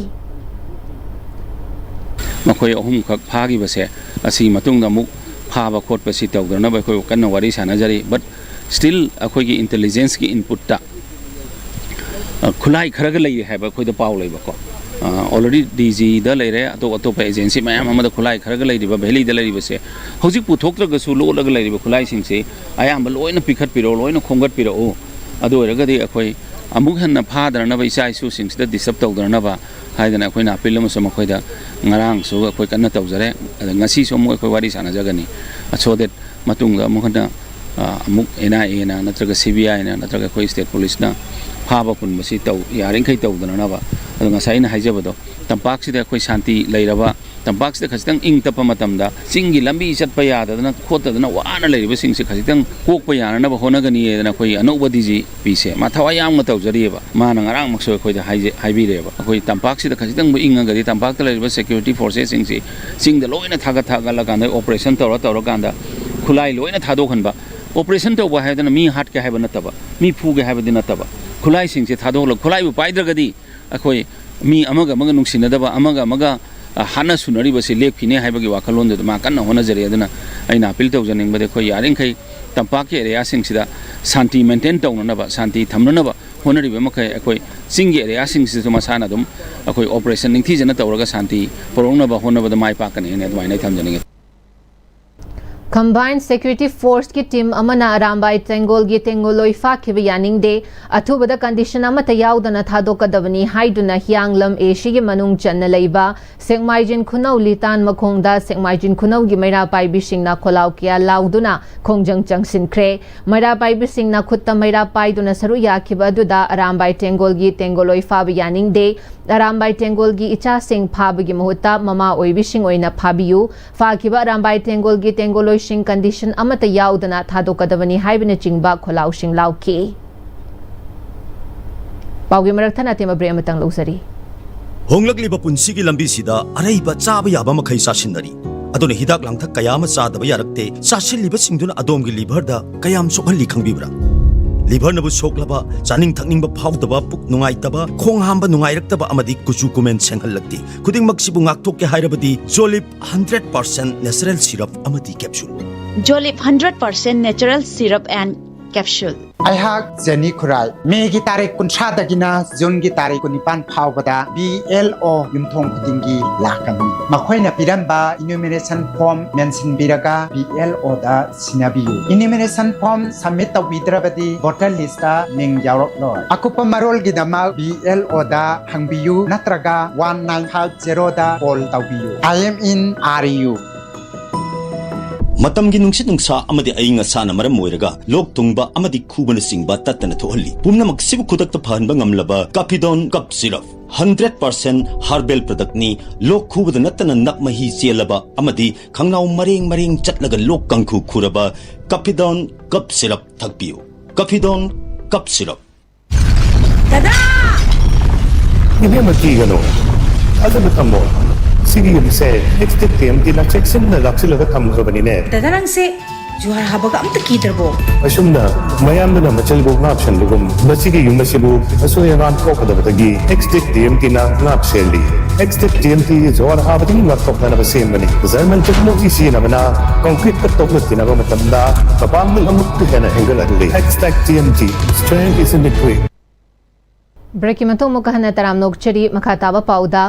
ꯃꯈꯣꯏ ꯑꯍꯨꯝꯈꯛ ꯐꯥꯈꯤꯕꯁꯦ ꯑꯁꯤꯒꯤ ꯃꯇꯨꯡꯗ ꯑꯃꯨꯛ ꯐꯥꯕ ꯈꯣꯠꯄꯁꯤ ꯇꯧꯗꯅꯕ ꯑꯩꯈꯣꯏ ꯀꯟꯅ ꯋꯥꯔꯤ ꯁꯥꯟꯅꯖꯔꯤ꯫ But still ꯑꯩꯈꯣꯏꯒꯤ ꯏꯟꯇꯦꯂꯤꯖꯦꯟꯁꯀꯤ ꯏꯟꯄꯨꯠꯇ, ꯑ, ꯈꯨꯠꯂꯥꯏ ꯈꯔꯒ ꯂꯩꯔꯤ ꯍꯥꯏꯕ ꯑꯩꯈꯣꯏꯗ ꯄꯥꯎ ꯂꯩꯕꯀꯣ꯫ ꯑꯣꯜꯔꯦꯗꯤ ꯗꯤ ꯖꯤꯗ ꯂꯩꯔꯦ, ꯑꯇꯣꯞ ꯑꯇꯣꯞꯄ ꯑꯦꯖꯦꯟꯁꯤ ꯃꯌꯥꯝ ꯑꯃꯗ ꯈꯨꯠꯂꯥꯏ ꯈꯔꯒ ꯂꯩꯔꯤꯕ, ꯚꯦꯂꯤꯗ ꯂꯩꯔꯤꯕꯁꯦ ꯍꯧꯖꯤꯛ ꯄꯨꯊꯣꯛꯇ꯭ꯔꯒꯁꯨ ꯂꯣꯠꯂꯒ ꯂꯩꯔꯤꯕ ꯈꯨꯠꯂꯥꯏꯁꯤꯡꯁꯤ ꯑꯌꯥꯝꯕ ꯂꯣꯏꯅ ꯄꯤꯈꯠꯄꯤꯔꯛꯎ, ꯂꯣꯏꯅ ꯈꯣꯝꯒꯠꯄꯤꯔꯛꯎ꯫ ꯑꯗꯨ ꯑꯣꯏꯔꯒꯗꯤ ꯑꯩꯈꯣꯏ ꯑꯃꯨꯛ ꯍꯦꯟꯅ ꯐꯥꯗꯅꯅꯕ, ꯏꯆꯥ ꯏꯁꯨꯁꯤꯡꯁꯤꯗ ꯗꯤꯁꯇꯔꯕ ꯇꯧꯗꯅꯅꯕ ꯍꯥꯏꯗꯅ ꯑꯩꯈꯣꯏꯅ ꯑꯄꯤꯜ ꯑꯃꯁꯨ ꯃꯈꯣꯏꯗ ꯉꯔꯥꯡꯁꯨ ꯑꯩꯈꯣꯏ ꯀꯟꯅ ꯇꯧꯖꯔꯦ꯫ ꯑꯗ ꯉꯁꯤꯁꯨ ꯑꯃꯨꯛ ꯑꯩꯈꯣꯏ ꯋꯥꯔꯤ ꯁꯥꯟꯅꯖꯒꯅꯤ꯫ So that ꯃꯇꯨꯡꯗ ꯑꯃꯨꯛ ꯍꯟꯅ, ꯑ, ꯑꯃꯨꯛ ꯑꯦꯟ ꯑꯥꯏ ꯑꯦꯅ ꯅꯠꯇ꯭ꯔꯒ ꯁꯤ ꯕꯤ ꯑꯥꯏꯅ ꯅꯠꯇ꯭ꯔꯒ ꯑꯩꯈꯣꯏ ꯁ꯭ꯇꯦꯠ ꯄꯨꯂꯤꯁꯅ ꯐꯥꯕ ꯄꯨꯟꯕꯁꯤ ꯇꯧ-, ꯌꯥꯔꯤꯈꯩ ꯇꯧꯗꯅꯅꯕ꯫ ꯑꯗꯣ ꯉꯁꯥꯏ ꯑꯩꯅ ꯍꯥꯏꯖꯕꯗꯣ, ꯇꯝꯄꯥꯛꯁꯤꯗ ꯑꯩꯈꯣꯏ ꯁꯥꯟꯇꯤ ꯂꯩꯔꯕ, ꯇꯝꯄꯥꯛꯁꯤꯗ ꯈꯖꯤꯛꯇꯪ ꯏꯪ ꯇꯞꯄ ꯃꯇꯝꯗ ꯆꯤꯡꯒꯤ ꯂꯝꯕꯤ ꯆꯠꯄ ꯌꯥꯗꯗꯅ ꯈꯣꯠꯇꯗꯅ ꯋꯥꯅ ꯂꯩꯔꯤꯕꯁꯤꯡꯁꯦ ꯈꯖꯤꯛꯇꯪ ꯀꯣꯛꯄ ꯌꯥꯅꯅꯕ ꯍꯣꯠꯅꯒꯅꯤ ꯍꯥꯏꯗꯅ ꯑꯩꯈꯣꯏ ꯑꯅꯧꯕ ꯗꯤ ꯖꯤ ꯄꯤꯁꯦ ꯃꯥ ꯊꯋꯥꯏ ꯌꯥꯝꯅ ꯇꯧꯖꯔꯤꯑꯕ꯫ ꯃꯥꯅ ꯉꯔꯥꯡꯃꯛꯁꯨ ꯑꯩꯈꯣꯏꯗ ꯍꯥꯏꯖ-, ꯍꯥꯏꯕꯤꯔꯦꯕ꯫ ꯑꯩꯈꯣꯏ ꯇꯝꯄꯥꯛꯁꯤꯗ ꯈꯖꯤꯛꯇꯪꯕꯨ ꯏꯪꯉꯒꯗꯤ ꯇꯝꯄꯥꯛꯇ ꯂꯩꯔꯤꯕ ꯁꯦꯀ꯭ꯌꯨꯔꯤꯇꯤ ꯐꯣꯔꯁꯦꯁꯁꯤꯡꯁꯤ ꯆꯤꯡꯗ ꯂꯣꯏꯅ ꯊꯥꯒꯠ ꯊꯥꯒꯠꯂꯀꯥꯟꯗ ꯑꯣꯄꯔꯦꯁꯟ ꯇꯧꯔ ꯇꯧꯔꯀꯥꯟꯗ ꯈꯨꯠꯂꯥꯏ ꯂꯣꯏꯅ ꯊꯥꯗꯣꯛꯍꯟꯕ꯫ ꯑꯣꯄꯔꯦꯁꯟ ꯇꯧꯕ ꯍꯥꯏꯗꯅ ꯃꯤ ꯍꯥꯠꯀꯦ ꯍꯥꯏꯕ ꯅꯠꯇꯕ, ꯃꯤ ꯐꯨꯒꯦ ꯍꯥꯏꯕꯗꯤ ꯅꯠꯇꯕ, ꯈꯨꯠꯂꯥꯏꯁꯤꯡꯁꯦ ꯊꯥꯗꯣꯛꯍꯜꯂꯒ, ꯈꯨꯠꯂꯥꯏꯕꯨ ꯄꯥꯏꯗ꯭ꯔꯒꯗꯤ ꯑꯩꯈꯣꯏ ꯃꯤ ꯑꯃꯒ ꯑꯃꯒ ꯅꯨꯡꯁꯤꯅꯗꯕ, ꯑꯃꯒ ꯑꯃꯒ, ꯑ, ꯍꯥꯠꯅ ꯁꯨꯅꯔꯤꯕꯁꯤ ꯂꯦꯞꯈꯤꯅꯤ ꯍꯥꯏꯕꯒꯤ ꯋꯥꯈꯜꯂꯣꯟꯗꯨꯗ ꯃꯥ ꯀꯟꯅ ꯍꯣꯠꯅꯖꯔꯤ꯫ ꯑꯗꯨꯅ ꯑꯩꯅ ꯑꯄꯤꯜ ꯇꯧꯖꯅꯤꯡꯕꯗꯤ ꯑꯩꯈꯣꯏ ꯌꯥꯔꯤꯈꯩ ꯇꯝꯄꯥꯛꯀꯤ ꯑꯦꯔꯤꯌꯥꯁꯤꯡꯁꯤꯗ ꯁꯥꯟꯇꯤ ꯃꯦꯟꯇꯦꯟ ꯇꯧꯅꯅꯕ, ꯁꯥꯟꯇꯤ ꯊꯝꯅꯅꯕ ꯍꯣꯠꯅꯔꯤꯕ ꯃꯈꯩ ꯑꯩꯈꯣꯏ ꯆꯤꯡꯒꯤ ꯑꯦꯔꯤꯌꯥꯁꯤꯡꯁꯤꯗꯁꯨ ꯃꯁꯥꯅ ꯑꯗꯨꯝ ꯑꯩꯈꯣꯏ ꯑꯣꯄꯔꯦꯁꯟ ꯅꯤꯡꯊꯤꯖꯅ ꯇꯧꯔꯒ ꯁꯥꯟꯇꯤ ꯄꯨꯔꯛꯅꯕ ꯍꯣꯠꯅꯕꯗ ꯃꯥꯏ ꯄꯥꯛꯀꯅꯤ ꯍꯥꯏꯅ ꯑꯗꯨꯃꯥꯏꯅ ꯑꯩ ꯊꯝꯖꯅꯤꯡꯉꯤ꯫ Combined Security Forceꯀꯤ team ꯑꯃꯅ ꯑꯔꯥꯝꯕꯥꯏ ꯇꯦꯡꯒꯣꯜꯒꯤ ꯇꯦꯡꯒꯣꯜꯂꯣꯏ ꯐꯥꯈꯤꯕ ꯌꯥꯅꯤꯡꯗꯦ, ꯑꯊꯨꯕꯗ condition ꯑꯃꯠꯇ ꯌꯥꯎꯗꯅ ꯊꯥꯗꯣꯛꯀꯗꯕꯅꯤ ꯍꯥꯏꯗꯨꯅ ꯍꯤꯌꯥꯡꯂꯝ ꯑꯦ ꯁꯤꯒꯤ ꯃꯅꯨꯡ ꯆꯟꯅ ꯂꯩꯕ ꯁꯦꯛꯃꯥꯏꯖꯤꯟ ꯈꯨꯅꯧ ꯂꯤꯇꯥꯟ ꯃꯈꯣꯡꯗ ꯁꯦꯛꯃꯥꯏꯖꯤꯟ ꯈꯨꯅꯧꯒꯤ ꯃꯩꯔꯥ ꯄꯥꯏꯕꯤꯁꯤꯡꯅ ꯈꯣꯜꯂꯥꯎ ꯀꯌꯥ ꯂꯥꯎꯗꯨꯅ ꯈꯣꯡꯖꯪ ꯆꯪꯁꯤꯟꯈ꯭ꯔꯦ꯫ ꯃꯩꯔꯥ ꯄꯥꯏꯕꯤꯁꯤꯡꯅ ꯈꯨꯠꯇ ꯃꯩꯔꯥ ꯄꯥꯏꯗꯨꯅ ꯁꯔꯨꯛ ꯌꯥꯈꯤꯕ ꯑꯗꯨꯗ ꯑꯔꯥꯝꯕꯥꯏ ꯇꯦꯡꯒꯣꯜꯒꯤ ꯇꯦꯡꯒꯣꯜꯂꯣꯏ ꯐꯥꯕ ꯌꯥꯅꯤꯡꯗꯦ, ꯑꯔꯥꯝꯕꯥꯏ ꯇꯦꯡꯒꯣꯜꯒꯤ ꯏꯆꯥꯁꯤꯡ ꯐꯥꯕꯒꯤ ꯃꯍꯨꯠꯇ ꯃꯃꯥ ꯑꯣꯏꯕꯤꯁꯤꯡ ꯑꯣꯏꯅ ꯐꯥꯕꯤꯌꯨ, ꯐꯥꯈꯤꯕ ꯑꯔꯥꯝꯕꯥꯏ ꯇꯦꯡꯒꯣꯜꯒꯤ ꯇꯦꯡꯒꯣꯜꯂꯣꯏꯁꯤꯡ condition ꯑꯃꯠꯇ ꯌꯥꯎꯗꯅ ꯊꯥꯗꯣꯛꯀꯗꯕꯅꯤ ꯍꯥꯏꯕꯅꯆꯤꯡꯕ ꯈꯣꯜꯂꯥꯎꯁꯤꯡ ꯂꯥꯎꯈꯤ꯫ ꯄꯥꯎꯒꯤ ꯃꯔꯛ ꯊꯠꯅ ꯑꯇꯦꯟꯕ break ꯑꯃꯇꯪ ꯂꯧꯖꯔꯤ꯫ ꯍꯣꯡꯂꯛꯂꯤꯕ ꯄꯨꯟꯁꯤꯒꯤ ꯂꯝꯕꯤꯁꯤꯗ ꯑꯔꯩꯕ ꯆꯥꯕ ꯌꯥꯕ ꯃꯈꯩ ꯆꯥꯁꯤꯟꯅꯔꯤ꯫ ꯑꯗꯨꯅ ꯍꯤꯗꯥꯛ ꯂꯥꯡꯊꯛ ꯀꯌꯥ ꯑꯃ ꯆꯥꯗꯕ ꯌꯥꯔꯛꯇꯦ꯫ ꯆꯥꯁꯤꯜꯂꯤꯕꯁꯤꯡꯗꯨꯅ ꯑꯗꯣꯝꯒꯤ liverꯗ ꯀꯌꯥꯝ ꯁꯣꯛꯍꯜꯂꯤ ꯈꯪꯕꯤꯕ꯭ꯔꯥ? Liverꯅꯕꯨ ꯁꯣꯛꯂꯕ, ꯆꯥꯅꯤꯡ ꯊꯛꯅꯤꯡꯕ ꯐꯥꯎꯗꯕ, ꯄꯨꯛ ꯅꯨꯡꯉꯥꯏꯇꯕ, ꯈꯣꯡ ꯍꯥꯝꯕ ꯅꯨꯡꯉꯥꯏꯔꯛꯇꯕ ꯑꯃꯗꯤ ꯀꯨꯆꯨ ꯀꯨꯃꯦꯟ ꯁꯦꯡꯍꯜꯂꯛꯇꯦ꯫ ꯈꯨꯗꯤꯡꯃꯛꯁꯤꯕꯨ ꯉꯥꯛꯊꯣꯛꯀꯦ ꯍꯥꯏꯔꯕꯗꯤ Jolib hundred percent natural syrup ꯑꯃꯗꯤ capsule꯫ Jolib hundred percent natural syrup and capsule꯫ ꯑꯩꯍꯥꯛ ꯖꯦꯅꯤ ꯈꯨꯔꯥꯏ꯫ ꯃꯦꯒꯤ ꯇꯥꯔꯤꯛ ꯀꯨꯟꯊ꯭ꯔꯥꯗꯒꯤꯅ ꯖꯨꯟꯒꯤ ꯇꯥꯔꯤꯛ ꯀꯨꯟꯅꯤꯄꯥꯟ ꯐꯥꯎꯕꯗ ꯕꯤ ꯑꯦꯜ ꯑꯣ ꯌꯨꯝꯊꯣꯡ ꯈꯨꯗꯤꯡꯒꯤ ꯂꯥꯛꯀꯅꯤ꯫ ꯃꯈꯣꯏꯅ ꯄꯤꯔꯝꯕ ꯏꯅ꯭ꯌꯨꯃꯔꯦꯁꯟ ꯐꯣꯔꯝ ꯃꯦꯟꯁꯤꯟꯕꯤꯔꯒ ꯕꯤ ꯑꯦꯜ ꯑꯣꯗ ꯁꯤꯟꯅꯕꯤꯌꯨ꯫ ꯏꯅ꯭ꯌꯨꯃꯔꯦꯁꯟ ꯐꯣꯔꯝ ꯁꯕꯃꯤꯠ ꯇꯧꯕꯤꯗ꯭ꯔꯕꯗꯤ ꯚꯣꯇꯔ ꯂꯤꯁꯇ ꯃꯤꯡ ꯌꯥꯎꯔꯛꯂꯣꯏ꯫ ꯑꯀꯨꯞꯄ ꯃꯔꯣꯜꯒꯤꯗꯃꯛ ꯕꯤ ꯑꯦꯜ ꯑꯣꯗ ꯍꯪꯕꯤꯌꯨ ꯅꯠꯇ꯭ꯔꯒ ꯋꯥꯟ ꯅꯥꯏꯟ ꯐꯥꯏꯚ ꯖꯦꯔꯣꯗ ꯀꯣꯜ ꯇꯧꯕꯤꯌꯨ꯫ I am in R U꯫ ꯃꯇꯝꯒꯤ ꯅꯨꯡꯁꯤꯠ ꯅꯨꯡꯁꯥ ꯑꯃꯗꯤ ꯑꯏꯪ ꯑꯁꯥꯅ ꯃꯔꯝ ꯑꯣꯏꯔꯒ ꯂꯣꯛ ꯊꯨꯡꯕ ꯑꯃꯗꯤ ꯈꯨꯕꯅꯆꯤꯡꯕ ꯇꯠꯇꯅ ꯊꯣꯛꯍꯜꯂꯤ꯫ ꯄꯨꯝꯅꯃꯛꯁꯤꯕꯨ ꯈꯨꯗꯛꯇ ꯐꯍꯟꯕ ꯉꯝꯂꯕ ꯀꯥꯐꯤꯗꯣꯟ cough syrup. Hundred percent herbal ꯄ꯭ꯔꯗꯛꯅꯤ꯫ ꯂꯣꯛ ꯈꯨꯕꯗ ꯅꯠꯇꯅ ꯅꯞ ꯃꯍꯤ ꯆꯦꯜꯂꯕ ꯑꯃꯗꯤ ꯈꯪꯅꯥꯎ ꯃꯔꯦꯡ ꯃꯔꯦꯡ ꯆꯠꯂꯒ ꯂꯣꯛ ꯀꯥꯡꯈꯨ ꯈꯨꯔꯕ ꯀꯥꯐꯤꯗꯣꯟ ꯀꯞ ꯁꯤꯔꯞ ꯊꯛꯄꯤꯌꯨ꯫ ꯀꯥꯐꯤꯗꯣꯟ cough syrup. ꯗꯗꯥ! ꯏꯕꯦꯝꯃ, ꯀꯤꯒꯅꯨ꯫ ꯊꯥꯖꯕ ꯊꯝꯃꯣ꯫ ꯁꯤꯒꯤ ꯌꯨꯝꯁꯦ ꯑꯦꯛꯁꯇꯤꯛ ꯇꯤ ꯑꯦꯝ ꯇꯤꯅ ꯆꯦꯛꯁꯤꯟꯅ ꯂꯥꯛꯁꯤꯜꯂꯒ ꯊꯝꯈ꯭ꯔꯕꯅꯤꯅꯦ꯫ ꯗꯗꯥ, ꯅꯪꯁꯦ ꯖꯨꯍꯥꯔ ꯍꯥꯕꯒ ꯑꯝꯇ ꯀꯤꯗ꯭ꯔꯕꯣ? ꯑꯁꯨꯝꯅ ꯃꯌꯥꯝꯗꯨꯅ ꯃꯆꯤꯜꯕꯨ ꯉꯥꯛ ꯁꯦꯟꯕꯒꯨꯝ, ꯃꯁꯤꯒꯤ ꯌꯨꯝ ꯑꯁꯤꯕꯨ ꯑꯁꯣꯏ ꯑꯉꯥꯝ ꯊꯣꯛꯀꯗꯕꯗꯒꯤ ꯑꯦꯛꯁꯇꯤꯛ ꯇꯤ ꯑꯦꯝ ꯇꯤꯅ ꯉꯥꯛ ꯁꯦꯜꯂꯤ꯫ ꯑꯦꯛꯁꯇꯤꯛ ꯇꯤ ꯑꯦꯝ ꯇꯤ ꯖꯨꯍꯥꯔ ꯍꯥꯕꯗꯒꯤ ꯉꯥꯛꯊꯣꯛꯅꯅꯕ ꯁꯦꯝꯕꯅꯤ꯫ ꯖꯔꯃꯟ ꯇꯦꯛꯅꯣꯂꯣꯖꯤ ꯁꯤꯖꯤꯟꯅꯕꯅ ꯀꯣꯡꯀ꯭ꯔꯤꯠꯇ ꯇꯣꯛꯂꯛꯇꯅꯕ ꯃꯇꯝꯗ ꯃꯄꯥꯡꯒꯜ ꯑꯃꯨꯛꯀ ꯍꯦꯟꯅ ꯍꯦꯟꯒꯠꯍꯜꯂꯤ꯫ ꯑꯦꯛꯁꯇꯤꯛ T M T, strength is in the grit꯫ ꯕ꯭ꯔꯦꯛꯀꯤ ꯃꯇꯨꯡ ꯑꯃꯨꯛꯀ ꯍꯟꯅ ꯇꯔꯥꯝꯅ ꯑꯣꯛꯆꯔꯤ꯫ ꯃꯈꯥ ꯇꯥꯕ ꯄꯥꯎꯗ,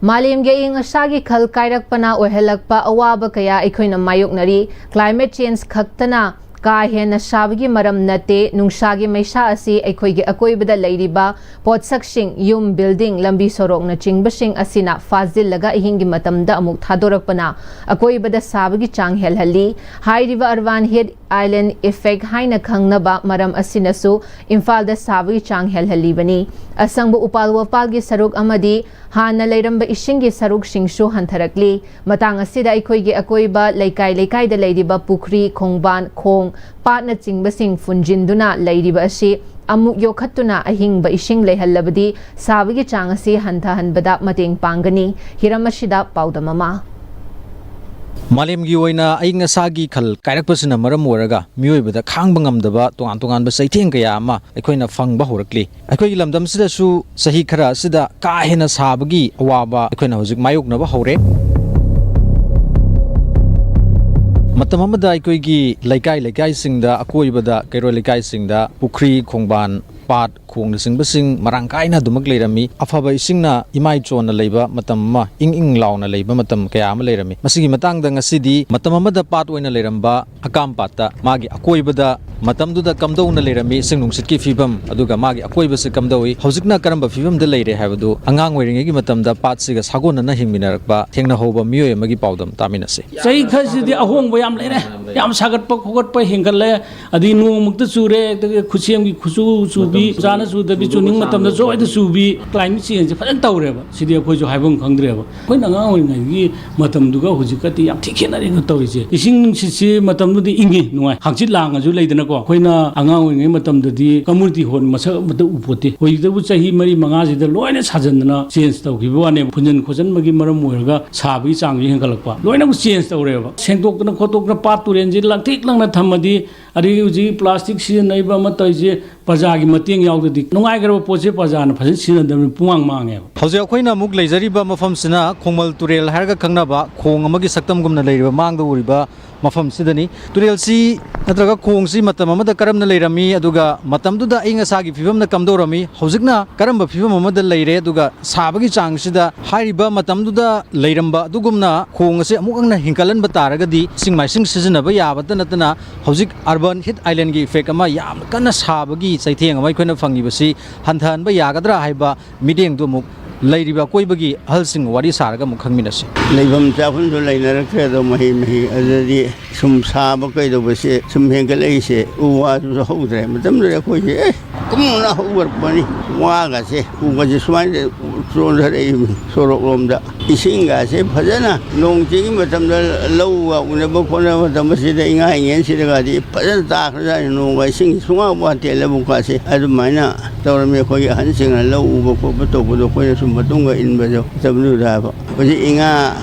ꯃꯥꯂꯦꯝꯒꯤ ꯑꯏꯪ ꯑꯁꯥꯒꯤ ꯈꯜ ꯀꯥꯏꯔꯛꯄꯅ ꯑꯣꯏꯍꯜꯂꯛꯄ ꯑꯋꯥꯕ ꯀꯌꯥ ꯑꯩꯈꯣꯏꯅ ꯃꯥꯌꯣꯛꯅꯔꯤ꯫ Climate change ꯈꯛꯇꯅ ꯀꯥ ꯍꯦꯟꯅ ꯁꯥꯕꯒꯤ ꯃꯔꯝ ꯅꯠꯇꯦ꯫ ꯅꯨꯡꯁꯥꯒꯤ ꯃꯩꯁꯥ ꯑꯁꯤ ꯑꯩꯈꯣꯏꯒꯤ ꯑꯀꯣꯏꯕꯗ ꯂꯩꯔꯤꯕ ꯄꯣꯠꯁꯛꯁꯤꯡ, ꯌꯨꯝ, building, ꯂꯝꯕꯤ ꯁꯣꯔꯣꯛꯅꯆꯤꯡꯕꯁꯤꯡ ꯑꯁꯤꯅ ꯐꯥꯖꯤꯜꯂꯒ ꯑꯍꯤꯡꯒꯤ ꯃꯇꯝꯗ ꯑꯃꯨꯛ ꯊꯥꯗꯣꯔꯛꯄꯅ ꯑꯀꯣꯏꯕꯗ ꯁꯥꯕꯒꯤ ꯆꯥꯡ ꯍꯦꯜꯍꯜꯂꯤ꯫ ꯍꯥꯏꯔꯤꯕ urban heat island effect ꯍꯥꯏꯅ ꯈꯪꯅꯕ ꯃꯔꯝ ꯑꯁꯤꯅꯁꯨ ꯏꯝꯐꯥꯜꯗ ꯁꯥꯕꯒꯤ ꯆꯥꯡ ꯍꯦꯜꯍꯜꯂꯤꯕꯅꯤ꯫ ꯑꯁꯪꯕ ꯎꯄꯥꯜ ꯋꯥꯄꯥꯜꯒꯤ ꯁꯔꯨꯛ ꯑꯃꯗꯤ ꯍꯥꯟꯅ ꯂꯩꯔꯝꯕ ꯏꯁꯤꯡꯒꯤ ꯁꯔꯨꯛꯁꯤꯡꯁꯨ ꯍꯟꯊꯔꯛꯂꯤ꯫ ꯃꯇꯥꯡ ꯑꯁꯤꯗ ꯑꯩꯈꯣꯏꯒꯤ ꯑꯀꯣꯏꯕ ꯂꯩꯀꯥꯏ ꯂꯩꯀꯥꯏꯗ ꯂꯩꯔꯤꯕ ꯄꯨꯈ꯭ꯔꯤ, ꯈꯣꯡꯕꯥꯟ, ꯈꯣꯡ, ꯄꯥꯠꯅꯆꯤꯡꯕꯁꯤꯡ ꯐꯨꯟꯖꯤꯟꯗꯨꯅ ꯂꯩꯔꯤꯕ ꯑꯁꯤ ꯑꯃꯨꯛ ꯌꯣꯛꯈꯠꯇꯨꯅ ꯑꯍꯤꯡꯕ ꯏꯁꯤꯡ ꯂꯩꯍꯜꯂꯕꯗꯤ ꯁꯥꯕꯒꯤ ꯆꯥꯡ ꯑꯁꯤ ꯍꯟꯊꯍꯟꯕꯗ ꯃꯇꯦꯡ ꯄꯥꯡꯒꯅꯤ꯫ ꯍꯤꯔꯝ ꯑꯁꯤꯗ ꯄꯥꯎꯗꯝ ꯑꯃ꯫ ꯃꯥꯂꯦꯝꯒꯤ ꯑꯣꯏꯅ ꯑꯏꯪ ꯑꯁꯥꯒꯤ ꯈꯜ ꯀꯥꯏꯔꯛꯄꯁꯤꯅ ꯃꯔꯝ ꯑꯣꯏꯔꯒ ꯃꯤꯑꯣꯏꯕꯗ ꯈꯥꯡꯕ ꯉꯝꯗꯕ ꯇꯣꯉꯥꯟ ꯇꯣꯉꯥꯟꯕ ꯆꯩꯊꯦꯡ ꯀꯌꯥ ꯑꯃ ꯑꯩꯈꯣꯏꯅ ꯐꯪꯕ ꯍꯧꯔꯛꯂꯤ꯫ ꯑꯩꯈꯣꯏꯒꯤ ꯂꯝꯗꯝꯁꯤꯗꯁꯨ ꯆꯍꯤ ꯈꯔ ꯑꯁꯤꯗ ꯀꯥ ꯍꯦꯟꯅ ꯁꯥꯕꯒꯤ ꯑꯋꯥꯕ ꯑꯩꯈꯣꯏꯅ ꯍꯧꯖꯤꯛ ꯃꯥꯌꯣꯛꯅꯕ ꯍꯧꯔꯦ꯫ ꯃꯇꯝ ꯑꯃꯗ ꯑꯩꯈꯣꯏꯒꯤ ꯂꯩꯀꯥꯏ ꯂꯩꯀꯥꯏꯁꯤꯡꯗ, ꯑꯀꯣꯏꯕꯗ ꯀꯩꯔꯣꯏ ꯂꯩꯀꯥꯏꯁꯤꯡꯗ ꯄꯨꯈ꯭ꯔꯤ, ꯈꯣꯡꯕꯥꯟ, ꯄꯥꯠ, ꯈꯣꯡꯅꯆꯤꯡꯕꯁꯤꯡ ꯃꯔꯥꯡ ꯀꯥꯏꯅ ꯑꯗꯨꯃꯛ ꯂꯩꯔꯝꯃꯤ꯫ ꯑꯐꯕ ꯏꯁꯤꯡꯅ ꯏꯃꯥꯏ ꯆꯣꯟꯅ ꯂꯩꯕ ꯃꯇꯝ ꯑꯃ, ꯏꯪ ꯏꯪ ꯂꯥꯎꯅ ꯂꯩꯕ ꯃꯇꯝ ꯀꯌꯥ ꯑꯃ ꯂꯩꯔꯝꯃꯤ꯫ ꯃꯁꯤꯒꯤ ꯃꯇꯥꯡꯗ ꯉꯁꯤꯗꯤ ꯃꯇꯝ ꯑꯃꯗ ꯄꯥꯠ ꯑꯣꯏꯅ ꯂꯩꯔꯝꯕ ꯑꯀꯥꯝ ꯄꯥꯠꯇ, ꯃꯥꯒꯤ ꯑꯀꯣꯏꯕꯗ ꯃꯇꯝꯗꯨꯗ ꯀꯝꯗꯧꯅ ꯂꯩꯔꯝꯃꯤ, ꯏꯁꯤꯡ ꯅꯨꯡꯁꯤꯠꯀꯤ ꯐꯤꯕꯝ, ꯑꯗꯨꯒ ꯃꯥꯒꯤ ꯑꯀꯣꯏꯕꯁꯤ ꯀꯝꯗꯧꯏ, ꯍꯧꯖꯤꯛꯅ ꯀꯔꯝꯕ ꯐꯤꯕꯝꯗ ꯂꯩꯔꯦ ꯍꯥꯏꯕꯗꯨ ꯑꯉꯥꯡ ꯑꯣꯏꯔꯤꯉꯩꯒꯤ ꯃꯇꯝꯗ ꯄꯥꯠꯁꯤꯒ ꯁꯥꯒꯣꯟꯅꯅ ꯍꯤꯡꯃꯤꯟꯅꯔꯛꯄ ꯊꯦꯡꯅꯍꯧꯕ ꯃꯤꯑꯣꯏ ꯑꯃꯒꯤ ꯄꯥꯎꯗꯝ ꯇꯥꯃꯤꯟꯅꯁꯤ꯫ ꯆꯍꯤ ꯈꯔꯁꯤꯗꯤ ꯑꯍꯣꯡꯕ ꯌꯥꯝ ꯂꯩꯔꯦ꯫ ꯌꯥꯝ ꯁꯥꯒꯠꯄ ꯈꯣꯀꯠꯄ ꯍꯦꯟꯒꯠꯂꯦ꯫ ꯑꯗꯩ ꯅꯣꯡꯃꯛꯇ ꯆꯨꯔꯦ, ꯑꯗꯒꯤ ꯈꯨꯠꯁꯦꯝꯒꯤ ꯈꯨꯠꯁꯨ ꯆꯨꯕꯤ, ꯆꯥꯅ ꯆꯨꯗꯕꯤ, ꯆꯨꯅꯤꯡ ꯃꯇꯝꯗ ꯖꯣꯏꯗ ꯆꯨꯕꯤ, climate change ꯐꯖꯅ ꯇꯧꯔꯦꯕ꯫ ꯁꯤꯗꯤ ꯑꯩꯈꯣꯏꯁꯨ ꯍꯥꯏꯐꯝ ꯈꯪꯗ꯭ꯔꯦꯕ꯫ ꯑꯩꯈꯣꯏꯅ ꯑꯉꯥꯡ ꯑꯣꯏꯔꯤꯉꯩꯒꯤ ꯃꯇꯝꯗꯨꯒ ꯍꯧꯖꯤꯛꯀꯗꯤ ꯌꯥꯝ ꯊꯤ ꯈꯦꯠꯅꯔꯦꯅ ꯇꯧꯔꯤꯁꯦ꯫ ꯏꯁꯤꯡ ꯅꯨꯡꯁꯤꯠꯁꯤ ꯃꯇꯝꯗꯨꯗꯤ ꯏꯪꯉꯤ, ꯅꯨꯡꯉꯥꯏ, ꯍꯪꯆꯤꯠ ꯂꯥꯡꯉꯁꯨ ꯂꯩꯗꯅꯀꯣ꯫ ꯑꯩꯈꯣꯏꯅ ꯑꯉꯥꯡ ꯑꯣꯏꯔꯤꯉꯩ ꯃꯇꯝꯗꯗꯤ community hall ꯃꯁꯛ ꯑꯃꯠꯇ ꯎꯄꯣꯠꯇꯦ꯫ ꯍꯧꯖꯤꯛꯇꯕꯨ ꯆꯍꯤ ꯃꯔꯤ ꯃꯉꯥꯁꯤꯗ ꯂꯣꯏꯅ ꯁꯥꯖꯟꯗꯅ change ꯇꯧꯈꯤꯕ ꯋꯥꯅꯦꯕ꯫ ꯐꯨꯟꯖꯟ ꯈꯣꯠꯆꯟꯕꯒꯤ ꯃꯔꯝ ꯑꯣꯏꯔꯒ ꯁꯥꯕꯒꯤ ꯆꯥꯡꯁꯨ ꯍꯦꯟꯒꯠꯂꯛꯄ, ꯂꯣꯏꯅꯃꯛ change ꯇꯧꯔꯦꯕ꯫ ꯁꯦꯡꯗꯣꯛꯇꯅ ꯈꯣꯠꯇꯣꯛꯇꯅ ꯄꯥꯠ ꯇꯨꯔꯦꯟꯁꯤ ꯂꯪꯇ꯭ꯔꯤꯛ ꯂꯪꯅ ꯊꯝꯃꯗꯤ, ꯑꯗꯒꯤ ꯍꯧꯖꯤꯛ plastic ꯁꯤꯖꯤꯟꯅꯔꯤꯕ ꯑꯃ ꯇꯧꯔꯤꯁꯦ, ꯄ꯭ꯔꯖꯥꯒꯤ ꯃꯇꯦꯡ ꯌꯥꯎꯗ꯭ꯔꯗꯤ ꯅꯨꯡꯉꯥꯏꯈ꯭ꯔꯕ ꯄꯣꯠꯁꯦ ꯄ꯭ꯔꯖꯥꯅ ꯐꯖꯅ ꯁꯤꯖꯤꯟꯅꯗꯕꯅꯤ, ꯄꯨꯡꯃꯥꯡ ꯃꯥꯡꯉꯦꯕ꯫ ꯍꯧꯖꯤꯛ ꯑꯩꯈꯣꯏꯅ ꯑꯃꯨꯛ ꯂꯩꯖꯔꯤꯕ ꯃꯐꯝꯁꯤꯅ ꯈꯣꯡꯃꯜ ꯇꯨꯔꯦꯜ ꯍꯥꯏꯔꯒ ꯈꯪꯅꯕ ꯈꯣꯡ ꯑꯃꯒꯤ ꯁꯛꯇꯝꯒꯨꯝꯅ ꯂꯩꯔꯤꯕ ꯃꯥꯡꯗ ꯎꯔꯤꯕ ꯃꯐꯝꯁꯤꯗꯅꯤ꯫ ꯇꯨꯔꯦꯜꯁꯤ ꯅꯠꯇ꯭ꯔꯒ ꯈꯣꯡꯁꯤ ꯃꯇꯝ ꯑꯃꯗ ꯀꯔꯝꯅ ꯂꯩꯔꯝꯃꯤ, ꯑꯗꯨꯒ ꯃꯇꯝꯗꯨꯗ ꯑꯏꯪ ꯑꯁꯥꯒꯤ ꯐꯤꯕꯝꯅ ꯀꯝꯗꯧꯔꯝꯃꯤ, ꯍꯧꯖꯤꯛꯅ ꯀꯔꯝꯕ ꯐꯤꯕꯝ ꯑꯃꯗ ꯂꯩꯔꯦ, ꯑꯗꯨꯒ ꯁꯥꯕꯒꯤ ꯆꯥꯡꯁꯤꯗ ꯍꯥꯏꯔꯤꯕ ꯃꯇꯝꯗꯨꯗ ꯂꯩꯔꯝꯕ ꯑꯗꯨꯒꯨꯝꯅ ꯈꯣꯡ ꯑꯁꯤ ꯑꯃꯨꯛ ꯍꯟꯅ ꯍꯤꯡꯒꯠꯍꯟꯕ ꯇꯥꯔꯒꯗꯤ, ꯏꯁꯤꯡ ꯃꯥꯏꯁꯤꯡ ꯁꯤꯖꯤꯟꯅꯕ ꯌꯥꯕꯇ ꯅꯠꯇꯅ, ꯍꯧꯖꯤꯛ urban heat islandꯒꯤ effect ꯑꯃ, ꯌꯥꯝ ꯀꯟꯅ ꯁꯥꯕꯒꯤ ꯆꯩꯊꯦꯡ ꯑꯃ ꯑꯩꯈꯣꯏꯅ ꯐꯪꯉꯤꯕꯁꯤ ꯍꯟꯊꯍꯟꯕ ꯌꯥꯒꯗ꯭ꯔꯥ ꯍꯥꯏꯕ ꯃꯤꯠꯌꯦꯡꯗꯨ ꯑꯃꯨꯛ ꯂꯩꯔꯤꯕ ꯑꯀꯣꯏꯕꯒꯤ ꯑꯍꯜꯁꯤꯡꯒ ꯋꯥꯔꯤ ꯁꯥꯔꯒ ꯑꯃꯨꯛ ꯈꯪꯃꯤꯟꯅꯁꯤ꯫ ꯂꯩꯐꯝ ꯆꯥꯐꯝꯁꯨ ꯂꯩꯅꯔꯛꯇ꯭ꯔꯦ꯫ ꯑꯗꯣ ꯃꯍꯩ ꯃꯍꯩ ꯑꯗꯨꯗꯗꯤ ꯁꯨꯝ ꯁꯥꯕ ꯀꯩꯗꯧꯕꯁꯦ ꯁꯨꯝ ꯍꯦꯟꯒꯠꯂꯛꯏꯁꯦ, ꯎ ꯋꯥꯁꯨ ꯍꯧꯗ꯭ꯔꯦ꯫ ꯃꯇꯝꯗꯨꯗ ꯑꯩꯈꯣꯏꯁꯦ, "ꯑꯦ, ꯀꯨꯝꯅ ꯍꯧꯒꯠꯄꯅꯤ ꯋꯥꯒꯁꯦ, ꯎꯒꯁꯦ ꯁꯨꯃꯥꯏꯅ ꯆꯣꯟꯊꯔꯛꯏ ꯁꯣꯔꯣꯛꯂꯣꯝꯗ꯫ ꯏꯁꯤꯡꯒꯁꯦ ꯐꯖꯅ ꯅꯣꯡ ꯆꯤꯡꯒꯤ ꯃꯇꯝꯗ ꯂꯧꯒ ꯎꯅꯕ ꯈꯣꯠꯅꯕ ꯃꯇꯝ ꯑꯁꯤꯗ ꯏꯉꯥ ꯏꯉꯦꯟꯁꯤꯗꯒꯗꯤ ꯐꯖꯅ ꯇꯥꯈ꯭ꯔꯖꯥꯠꯅꯤ꯫ ꯅꯣꯡꯒ ꯏꯁꯤꯡ ꯁꯨꯡꯋꯥ ꯋꯥꯠꯇꯦ ꯂꯧꯕꯨꯛꯀꯥꯁꯦ꯫ ꯑꯗꯨꯃꯥꯏꯅ ꯇꯧꯔꯝꯃꯤ꯫ ꯑꯩꯈꯣꯏꯒꯤ ꯑꯍꯟꯁꯤꯡꯅ ꯂꯧ ꯎꯕ ꯈꯣꯠꯄ ꯇꯧꯕꯗꯣ ꯑꯩꯈꯣꯏꯅ ꯁꯨꯝ ꯃꯇꯨꯡꯒ ꯏꯟꯕꯗꯣ ꯃꯇꯝꯗꯨꯗ ꯍꯥꯏꯕ꯫ ꯍꯧꯖꯤꯛ ꯏꯉꯥ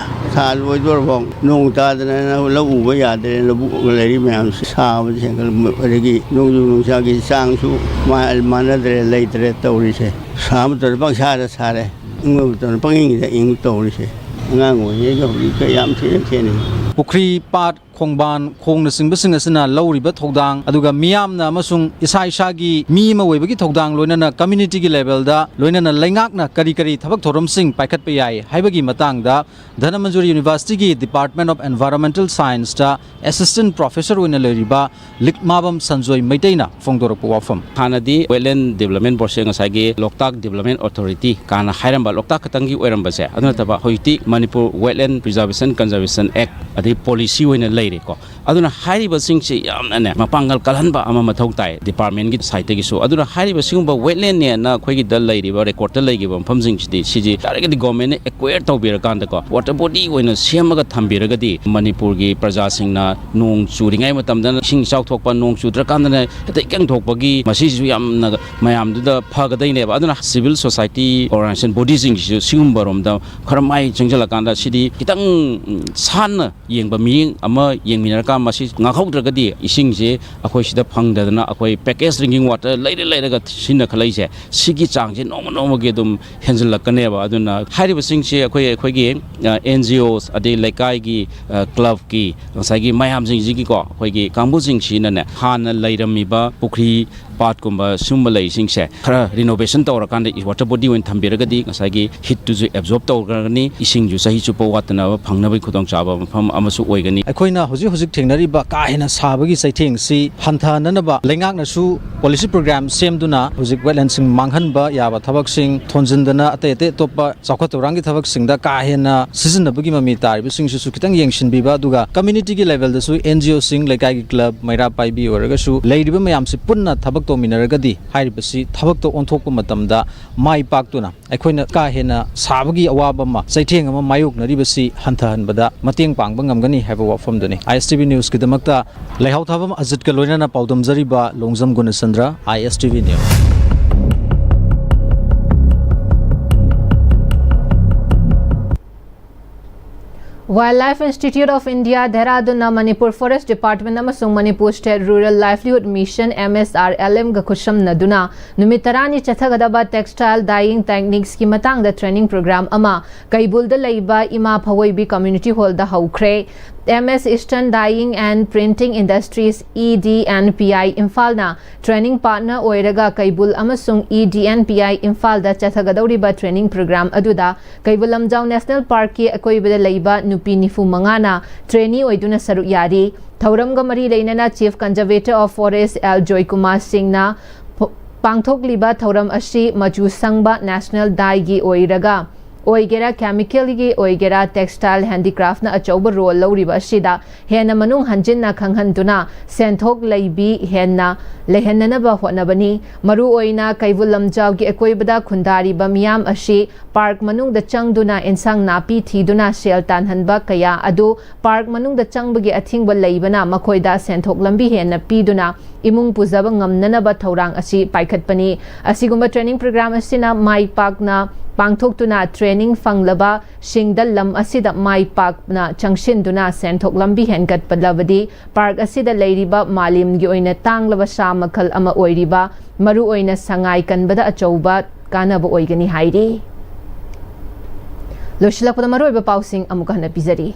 ꯊꯥ ꯂꯣꯏꯗꯣꯔꯐꯥꯎ ꯅꯣꯡ ꯇꯥꯗꯅ ꯂꯧ ꯎꯕ ꯌꯥꯗ꯭ꯔꯦ꯫ ꯂꯧꯕꯨꯛ ꯂꯩꯔꯤ ꯃꯌꯥꯝꯁꯦ ꯁꯥꯕꯁꯦ ꯍꯦꯟꯒꯠꯂꯛꯄ, ꯑꯗꯒꯤ ꯅꯣꯡꯖꯨ ꯅꯨꯡꯁꯥꯒꯤ ꯆꯥꯡꯁꯨ ꯃꯥ-, ꯃꯥꯟꯅꯗ꯭ꯔꯦ, ꯂꯩꯇ꯭ꯔꯦ ꯇꯧꯔꯤꯁꯦ꯫ ꯁꯥꯕ ꯃꯇꯝꯗ ꯄꯪꯁꯥꯗ ꯁꯥꯔꯦ, ꯏꯪꯕ ꯃꯇꯝꯗ ꯄꯪꯏꯪꯗ ꯏꯪ ꯇꯧꯔꯤꯁꯦ꯫ ꯑꯉꯥꯡ ꯑꯣꯏꯔꯤꯉꯩꯒ ꯍꯧꯖꯤꯛꯀ ꯌꯥꯝ ꯊꯤꯅ ꯈꯦꯠꯅꯩ꯫ ꯄꯨꯈ꯭ꯔꯤ, ꯄꯥꯠ, ꯈꯣꯡꯕꯥꯟ, ꯈꯣꯡꯅꯆꯤꯡꯕꯁꯤꯡ ꯑꯁꯤꯅ ꯂꯧꯔꯤꯕ ꯊꯧꯗꯥꯡ, ꯑꯗꯨꯒ ꯃꯤꯌꯥꯝꯅ ꯑꯃꯁꯨꯡ ꯏꯁꯥ ꯏꯁꯥꯒꯤ ꯃꯤ ꯑꯃ ꯑꯣꯏꯕꯒꯤ ꯊꯧꯗꯥꯡ, ꯂꯣꯏꯅꯅ community ꯒꯤ level ꯗ, ꯂꯣꯏꯅꯅ ꯂꯩꯉꯥꯛꯅ ꯀꯔꯤ ꯀꯔꯤ ꯊꯕꯛ ꯊꯧꯔꯝꯁꯤꯡ ꯄꯥꯏꯈꯠꯄ ꯌꯥꯏ ꯍꯥꯏꯕꯒꯤ ꯃꯇꯥꯡꯗ ꯙꯅꯃꯟꯖꯨꯔꯤ University ꯒꯤ Department of Environmental Science ꯇ Assistant Professor ꯑꯣꯏꯅ ꯂꯩꯔꯤꯕ ꯂꯤꯛꯃꯥꯕꯝ ꯁꯟꯖꯣꯏ ꯃꯩꯇꯩꯅ ꯐꯣꯡꯗꯣꯔꯛꯄ ꯋꯥꯐꯝ꯫ ꯍꯥꯟꯅꯗꯤ Wetland Development Board ꯁꯦ ꯉꯁꯥꯏꯒꯤ Loktak Development Authority ꯀꯥꯏꯅ ꯍꯥꯏꯔꯝꯕ, ꯂꯣꯛꯇꯥꯛ ꯈꯛꯇꯪꯒꯤ ꯑꯣꯏꯔꯝꯕꯁꯦ, ꯑꯗꯨ ꯅꯠꯇꯕ ꯍꯧꯖꯤꯛꯇꯤ Manipur Wetland Preservation Conservation Act ꯑꯗꯩ policy ꯑꯣꯏꯅ ꯂꯩꯔꯦꯀꯣ꯫ ꯑꯗꯨꯅ ꯍꯥꯏꯔꯤꯕꯁꯤꯡꯁꯤ ꯌꯥꯝꯅꯅꯦ ꯃꯄꯥꯡꯒꯜ ꯀꯜꯍꯟꯕ ꯑꯃ ꯃꯊꯧ ꯇꯥꯏ department ꯒꯤ side ꯇꯒꯤꯁꯨ꯫ ꯑꯗꯨꯅ ꯍꯥꯏꯔꯤꯕ ꯁꯤꯒꯨꯝꯕ wetland ꯅꯦꯅ ꯑꯩꯈꯣꯏꯒꯤꯗ ꯂꯩꯔꯤꯕ, record ꯇ ꯂꯩꯈꯤꯕ ꯃꯐꯝꯁꯤꯡꯁꯤꯗꯤ, ꯁꯤꯗꯤ ꯌꯥꯔꯒꯗꯤ government ꯅ acquire ꯇꯧꯕꯤꯔꯀꯥꯟꯗꯀꯣ, water body ꯑꯣꯏꯅ ꯁꯦꯝꯃꯒ ꯊꯝꯕꯤꯔꯒꯗꯤ, ꯃꯅꯤꯄꯨꯔꯒꯤ ꯄ꯭ꯔꯖꯥꯁꯤꯡꯅ ꯅꯣꯡ ꯆꯨꯔꯤꯉꯩ ꯃꯇꯝꯗꯅ ꯏꯁꯤꯡ ꯏꯆꯥꯎ ꯊꯣꯛꯄ, ꯅꯣꯡ ꯆꯨꯗ꯭ꯔꯀꯥꯟꯗꯅ ꯍꯦꯛꯇ ꯏꯀꯪ ꯊꯣꯛꯄꯒꯤ, ꯃꯁꯤꯁꯤꯁꯨ ꯌꯥꯝꯅ ꯃꯌꯥꯝꯗꯨꯗ ꯐꯒꯗꯣꯏꯅꯦꯕ꯫ ꯑꯗꯨꯅ civil society organization body ꯁꯤꯡꯁꯤꯁꯨ ꯁꯤꯒꯨꯝꯕ ꯔꯣꯝꯗ ꯈꯔ ꯃꯥꯏ ꯆꯪꯁꯤꯜꯂꯀꯥꯟꯗ, ꯁꯤꯗꯤ ꯈꯤꯇꯪ, ꯎꯝ, ꯁꯥꯟꯅ ꯌꯦꯡꯕ ꯃꯤꯠꯌꯦꯡ ꯑꯃ ꯌꯦꯡꯃꯤꯟꯅꯔꯀꯥꯟꯗ, ꯃꯁꯤ ꯉꯥꯛꯍꯧꯗ꯭ꯔꯒꯗꯤ ꯏꯁꯤꯡꯁꯦ ꯑꯩꯈꯣꯏ ꯁꯤꯗ ꯐꯪꯗꯗꯅ ꯑꯩꯈꯣꯏ package drinking water ꯂꯩꯔ ꯂꯩꯔꯒ ꯁꯤꯖꯤꯟꯅꯈꯠꯂꯛꯏꯁꯦ, ꯁꯤꯒꯤ ꯆꯥꯡꯁꯦ ꯅꯣꯡꯃ ꯅꯣꯡꯃꯒꯤ ꯑꯗꯨꯝ ꯍꯦꯟꯖꯜꯂꯛꯀꯅꯦꯕ꯫ ꯑꯗꯨꯅ ꯍꯥꯏꯔꯤꯕꯁꯤꯡꯁꯦ ꯑꯩꯈꯣꯏ, ꯑꯩꯈꯣꯏꯒꯤ, ꯑ, N G Os, ꯑꯗꯩ ꯂꯩꯀꯥꯏꯒꯤ, ꯑ, club ꯀꯤ, ꯉꯁꯥꯏꯒꯤ ꯃꯌꯥꯝꯁꯤꯡꯁꯤꯒꯤꯀꯣ, ꯑꯩꯈꯣꯏꯒꯤ ꯀꯥꯡꯕꯨꯁꯤꯡꯁꯤꯅꯅꯦ, ꯍꯥꯟꯅ ꯂꯩꯔꯝꯃꯤꯕ ꯄꯨꯈ꯭ꯔꯤ ꯄꯥꯠꯀꯨꯝꯕ ꯁꯤꯒꯨꯝꯕ ꯂꯩꯁꯤꯡꯁꯦ ꯈꯔ renovation ꯇꯧꯔꯀꯥꯟꯗ water body ꯑꯣꯏꯅ ꯊꯝꯕꯤꯔꯒꯗꯤ, ꯉꯁꯥꯏꯒꯤ heat ꯇꯨꯁꯨ absorb ꯇꯧꯈ꯭ꯔꯒꯅꯤ, ꯏꯁꯤꯡꯁꯨ ꯆꯍꯤ ꯆꯨꯞꯄ ꯋꯥꯠꯇꯅꯕ ꯐꯪꯅꯕꯒꯤ ꯈꯨꯗꯣꯡꯆꯥꯕ ꯃꯐꯝ ꯑꯃꯁꯨ ꯑꯣꯏꯒꯅꯤ꯫ ꯑꯩꯈꯣꯏꯅ ꯍꯧꯖꯤꯛ ꯍꯧꯖꯤꯛ ꯊꯦꯡꯅꯔꯤꯕ ꯀꯥ ꯍꯦꯟꯅ ꯁꯥꯕꯒꯤ ꯆꯩꯊꯦꯡꯁꯤ ꯍꯟꯊꯍꯟꯅꯅꯕ ꯂꯩꯉꯥꯛꯅꯁꯨ policy program ꯁꯦꯝꯗꯨꯅ ꯍꯧꯖꯤꯛ wetland ꯁꯤꯡ ꯃꯥꯡꯍꯟꯕ ꯌꯥꯕ ꯊꯕꯛꯁꯤꯡ ꯊꯣꯟꯖꯤꯟꯗꯅ, ꯑꯇꯩ ꯑꯇꯩ ꯑꯇꯣꯞꯄ ꯆꯥꯎꯈꯠ ꯊꯧꯔꯥꯡꯒꯤ ꯊꯕꯛꯁꯤꯡꯗ ꯀꯥ ꯍꯦꯟꯅ ꯁꯤꯖꯤꯟꯅꯕꯒꯤ ꯃꯃꯤ ꯇꯥꯔꯤꯕꯁꯤꯡꯁꯤꯁꯨ ꯈꯤꯇꯪ ꯌꯦꯡꯁꯤꯟꯕꯤꯕ, ꯑꯗꯨꯒ community ꯒꯤ level ꯗꯁꯨ N G O ꯁꯤꯡ, ꯂꯩꯀꯥꯏꯒꯤ club, ꯃꯩꯔꯥ ꯄꯥꯏꯕꯤ ꯑꯣꯏꯔꯒꯁꯨ ꯂꯩꯔꯤꯕ ꯃꯌꯥꯝꯁꯤ ꯄꯨꯟꯅ ꯊꯕꯛ ꯇꯧꯃꯤꯟꯅꯔꯒꯗꯤ ꯍꯥꯏꯔꯤꯕꯁꯤ ꯊꯕꯛꯇ ꯑꯣꯟꯊꯣꯛꯄ ꯃꯇꯝꯗ ꯃꯥꯏ ꯄꯥꯛꯇꯨꯅ ꯑꯩꯈꯣꯏꯅ ꯀꯥ ꯍꯦꯟꯅ ꯁꯥꯕꯒꯤ ꯑꯋꯥꯕ ꯑꯃ, ꯆꯩꯊꯦꯡ ꯑꯃ ꯃꯥꯌꯣꯛꯅꯔꯤꯕꯁꯤ ꯍꯟꯊꯍꯟꯕꯗ ꯃꯇꯦꯡ ꯄꯥꯡꯕ ꯉꯝꯒꯅꯤ ꯍꯥꯏꯕ ꯋꯥꯐꯝꯗꯨꯅꯤ꯫ I S T V news ꯀꯤꯗꯃꯛꯇ ꯂꯩꯍꯥꯎ ꯊꯥꯕꯝ ꯑꯖꯤꯠꯀ ꯂꯣꯏꯅꯅ ꯄꯥꯎꯗꯝꯖꯔꯤꯕ Longjam ꯒꯨꯅꯆꯟꯗ꯭ꯔ, I S T V news꯫ Wildlife Institute of India, ꯙꯦꯔꯥꯗꯨꯟꯅ Manipur Forest Department ꯑꯃꯁꯨꯡ Manipur State Rural Livelihood Mission, M S R L M ꯒ ꯈꯨꯠꯁꯝꯅꯗꯨꯅ ꯅꯨꯃꯤꯠ ꯇꯔꯥꯅꯤ ꯆꯠꯊꯒꯗꯕ textile dyeing techniques ꯀꯤ ꯃꯇꯥꯡꯗ training program ꯑꯃ ꯀꯩꯕꯨꯜꯗ ꯂꯩꯕ ꯏꯃꯥ ꯐꯋꯣꯏꯕꯤ Community Hall ꯗ ꯍꯧꯈ꯭ꯔꯦ꯫ M S Eastern Dyeing and Printing Industries, E D N P I, ꯏꯝꯐꯥꯜꯅ training partner ꯑꯣꯏꯔꯒ ꯀꯩꯕꯨꯜ ꯑꯃꯁꯨꯡ E D N P I ꯏꯝꯐꯥꯜꯗ ꯆꯠꯊꯒꯗꯧꯔꯤꯕ training program ꯑꯗꯨꯗ ꯀꯩꯕꯨꯜ ꯂꯝꯖꯥꯎ National Parkꯀꯤ ꯑꯀꯣꯏꯕꯗ ꯂꯩꯕ ꯅꯨꯄꯤ ꯅꯤꯐꯨ ꯃꯉꯥꯅ trainee ꯑꯣꯏꯗꯨꯅ ꯁꯔꯨꯛ ꯌꯥꯔꯤ꯫ ꯊꯧꯔꯝꯒ ꯃꯔꯤ ꯂꯩꯅꯅ Chief Conservator of Forest L Joykumar ꯁꯤꯡꯅ ꯄ-, ꯄꯥꯡꯊꯣꯛꯂꯤꯕ ꯊꯧꯔꯝ ꯑꯁꯤ ꯃꯆꯨ ꯁꯪꯕ national dyeꯒꯤ ꯑꯣꯏꯔꯒ ꯑꯣꯏꯒꯦꯔꯥ, chemicalꯒꯤ ꯑꯣꯏꯒꯦꯔꯥ, textile handicraftꯅ ꯑꯆꯧꯕ role ꯂꯧꯔꯤꯕ ꯑꯁꯤꯗ ꯍꯦꯟꯅ ꯃꯅꯨꯡ ꯍꯟꯖꯤꯟꯅ ꯈꯪꯍꯟꯗꯨꯅ ꯁꯦꯟꯊꯣꯛ ꯂꯩꯕꯤ ꯍꯦꯟꯅ ꯂꯩꯍꯟꯅꯅꯕ ꯍꯣꯠꯅꯕꯅꯤ꯫ ꯃꯔꯨꯑꯣꯏꯅ ꯀꯩꯕꯨꯜ ꯂꯝꯖꯥꯎꯒꯤ ꯑꯀꯣꯏꯕꯗ ꯈꯨꯟꯗꯥꯔꯤꯕ ꯃꯤꯌꯥꯝ ꯑꯁꯤ park ꯃꯅꯨꯡꯗ ꯆꯪꯗꯨꯅ ꯏꯟꯁꯥꯡ ꯅꯥꯄꯤ ꯊꯤꯗꯨꯅ ꯁꯦꯜ ꯇꯥꯟꯍꯟꯕ ꯀꯌꯥ ꯑꯗꯨ park ꯃꯅꯨꯡꯗ ꯆꯪꯕꯒꯤ ꯑꯊꯤꯡꯕ ꯂꯩꯕꯅ ꯃꯈꯣꯏꯗ ꯁꯦꯟꯊꯣꯛ ꯂꯝꯕꯤ ꯍꯦꯟꯅ ꯄꯤꯗꯨꯅ ꯏꯃꯨꯡ ꯄꯨꯖꯕ ꯉꯝꯅꯅꯕ ꯊꯧꯔꯥꯡ ꯑꯁꯤ ꯄꯥꯏꯈꯠꯄꯅꯤ꯫ ꯑꯁꯤꯒꯨꯝꯕ training program ꯑꯁꯤꯅ ꯃꯥꯏ ꯄꯥꯛꯅ ꯄꯥꯡꯊꯣꯛꯇꯨꯅ training ꯐꯪꯂꯕ ꯁꯤꯡꯗ ꯂꯝ ꯑꯁꯤꯗ ꯃꯥꯏ ꯄꯥꯛꯅ ꯆꯪꯁꯤꯟꯗꯨꯅ ꯁꯦꯟꯊꯣꯛ ꯂꯝꯕꯤ ꯍꯦꯟꯒꯠꯄꯂꯕꯗꯤ park ꯑꯁꯤꯗ ꯂꯩꯔꯤꯕ ꯃꯥꯂꯦꯝꯒꯤ ꯑꯣꯏꯅ ꯇꯥꯡꯂꯕ ꯁꯥ ꯃꯈꯜ ꯑꯃ ꯑꯣꯏꯔꯤꯕ ꯃꯔꯨꯑꯣꯏꯅ ꯁꯉꯥꯏ ꯀꯟꯕꯗ ꯑꯆꯧꯕ ꯀꯥꯟꯅꯕ ꯑꯣꯏꯒꯅꯤ ꯍꯥꯏꯔꯤ꯫ ꯂꯣꯏꯁꯤꯜꯂꯛꯄꯗ ꯃꯔꯨꯑꯣꯏꯕ ꯄꯥꯎꯁꯤꯡ ꯑꯃꯨꯛ ꯍꯟꯅ ꯄꯤꯖꯔꯤ꯫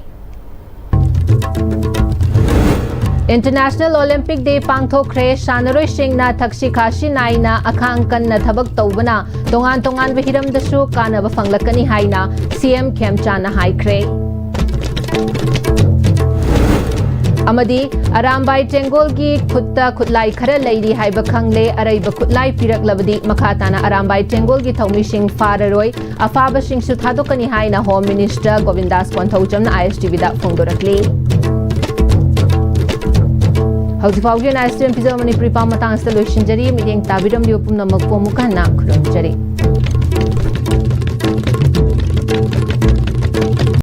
International Olympic Day ꯄꯥꯡꯊꯣꯛꯈ꯭ꯔꯦ꯫ ꯁꯥꯟꯅꯔꯣꯏꯁꯤꯡꯅ ꯊꯛꯁꯤ ꯈꯥꯁꯤ ꯅꯥꯏꯅ ꯑꯈꯥꯡ ꯀꯟꯅ ꯊꯕꯛ ꯇꯧꯕꯅ ꯇꯣꯉꯥꯟ ꯇꯣꯉꯥꯟꯕ ꯍꯤꯔꯝꯗꯁꯨ ꯀꯥꯟꯅꯕ ꯐꯪꯂꯛꯀꯅꯤ ꯍꯥꯏꯅ C M ꯈꯦꯝꯆꯥꯟꯅ ꯍꯥꯏꯈ꯭ꯔꯦ꯫ ꯑꯃꯗꯤ ꯑꯔꯥꯝꯕꯥꯏ ꯇꯦꯡꯒꯣꯜꯒꯤ ꯈꯨꯠꯇ ꯈꯨꯠꯂꯥꯏ ꯈꯔ ꯂꯩꯔꯤ ꯍꯥꯏꯕ ꯈꯪꯂꯦ꯫ ꯑꯔꯩꯕ ꯈꯨꯠꯂꯥꯏ ꯄꯤꯔꯛꯂꯕꯗꯤ ꯃꯈꯥ ꯇꯥꯅ ꯑꯔꯥꯝꯕꯥꯏ ꯇꯦꯡꯒꯣꯜꯒꯤ ꯊꯧꯃꯤꯁꯤꯡ ꯐꯥꯔꯔꯣꯏ꯫ ꯑꯐꯥꯕꯁꯤꯡꯁꯨ ꯊꯥꯗꯣꯛꯀꯅꯤ ꯍꯥꯏꯅ Home Minister ꯒꯣꯕꯤꯟꯗꯥꯁ ꯀꯣꯟꯊꯧꯖꯝꯅ I S T V ꯗ ꯐꯣꯡꯗꯣꯔꯛꯂꯤ꯫ ꯍꯧꯖꯤꯛ ꯐꯥꯎꯒꯤ ꯑꯣꯏꯅ I S T V ꯄꯤꯖꯕ ꯃꯅꯤꯄꯨꯔꯤ ꯄꯥꯎ ꯃꯇꯥꯡ ꯑꯁꯤꯗ ꯂꯣꯏꯁꯤꯟꯖꯔꯤ꯫ ꯃꯤꯠꯌꯦꯡ ꯇꯥꯕꯤꯔꯝꯂꯤꯕ ꯄꯨꯝꯅꯃꯛꯄꯨ ꯑꯃꯨꯛ ꯍꯟꯅ ꯈꯨꯔꯨꯝꯖꯔꯤ꯫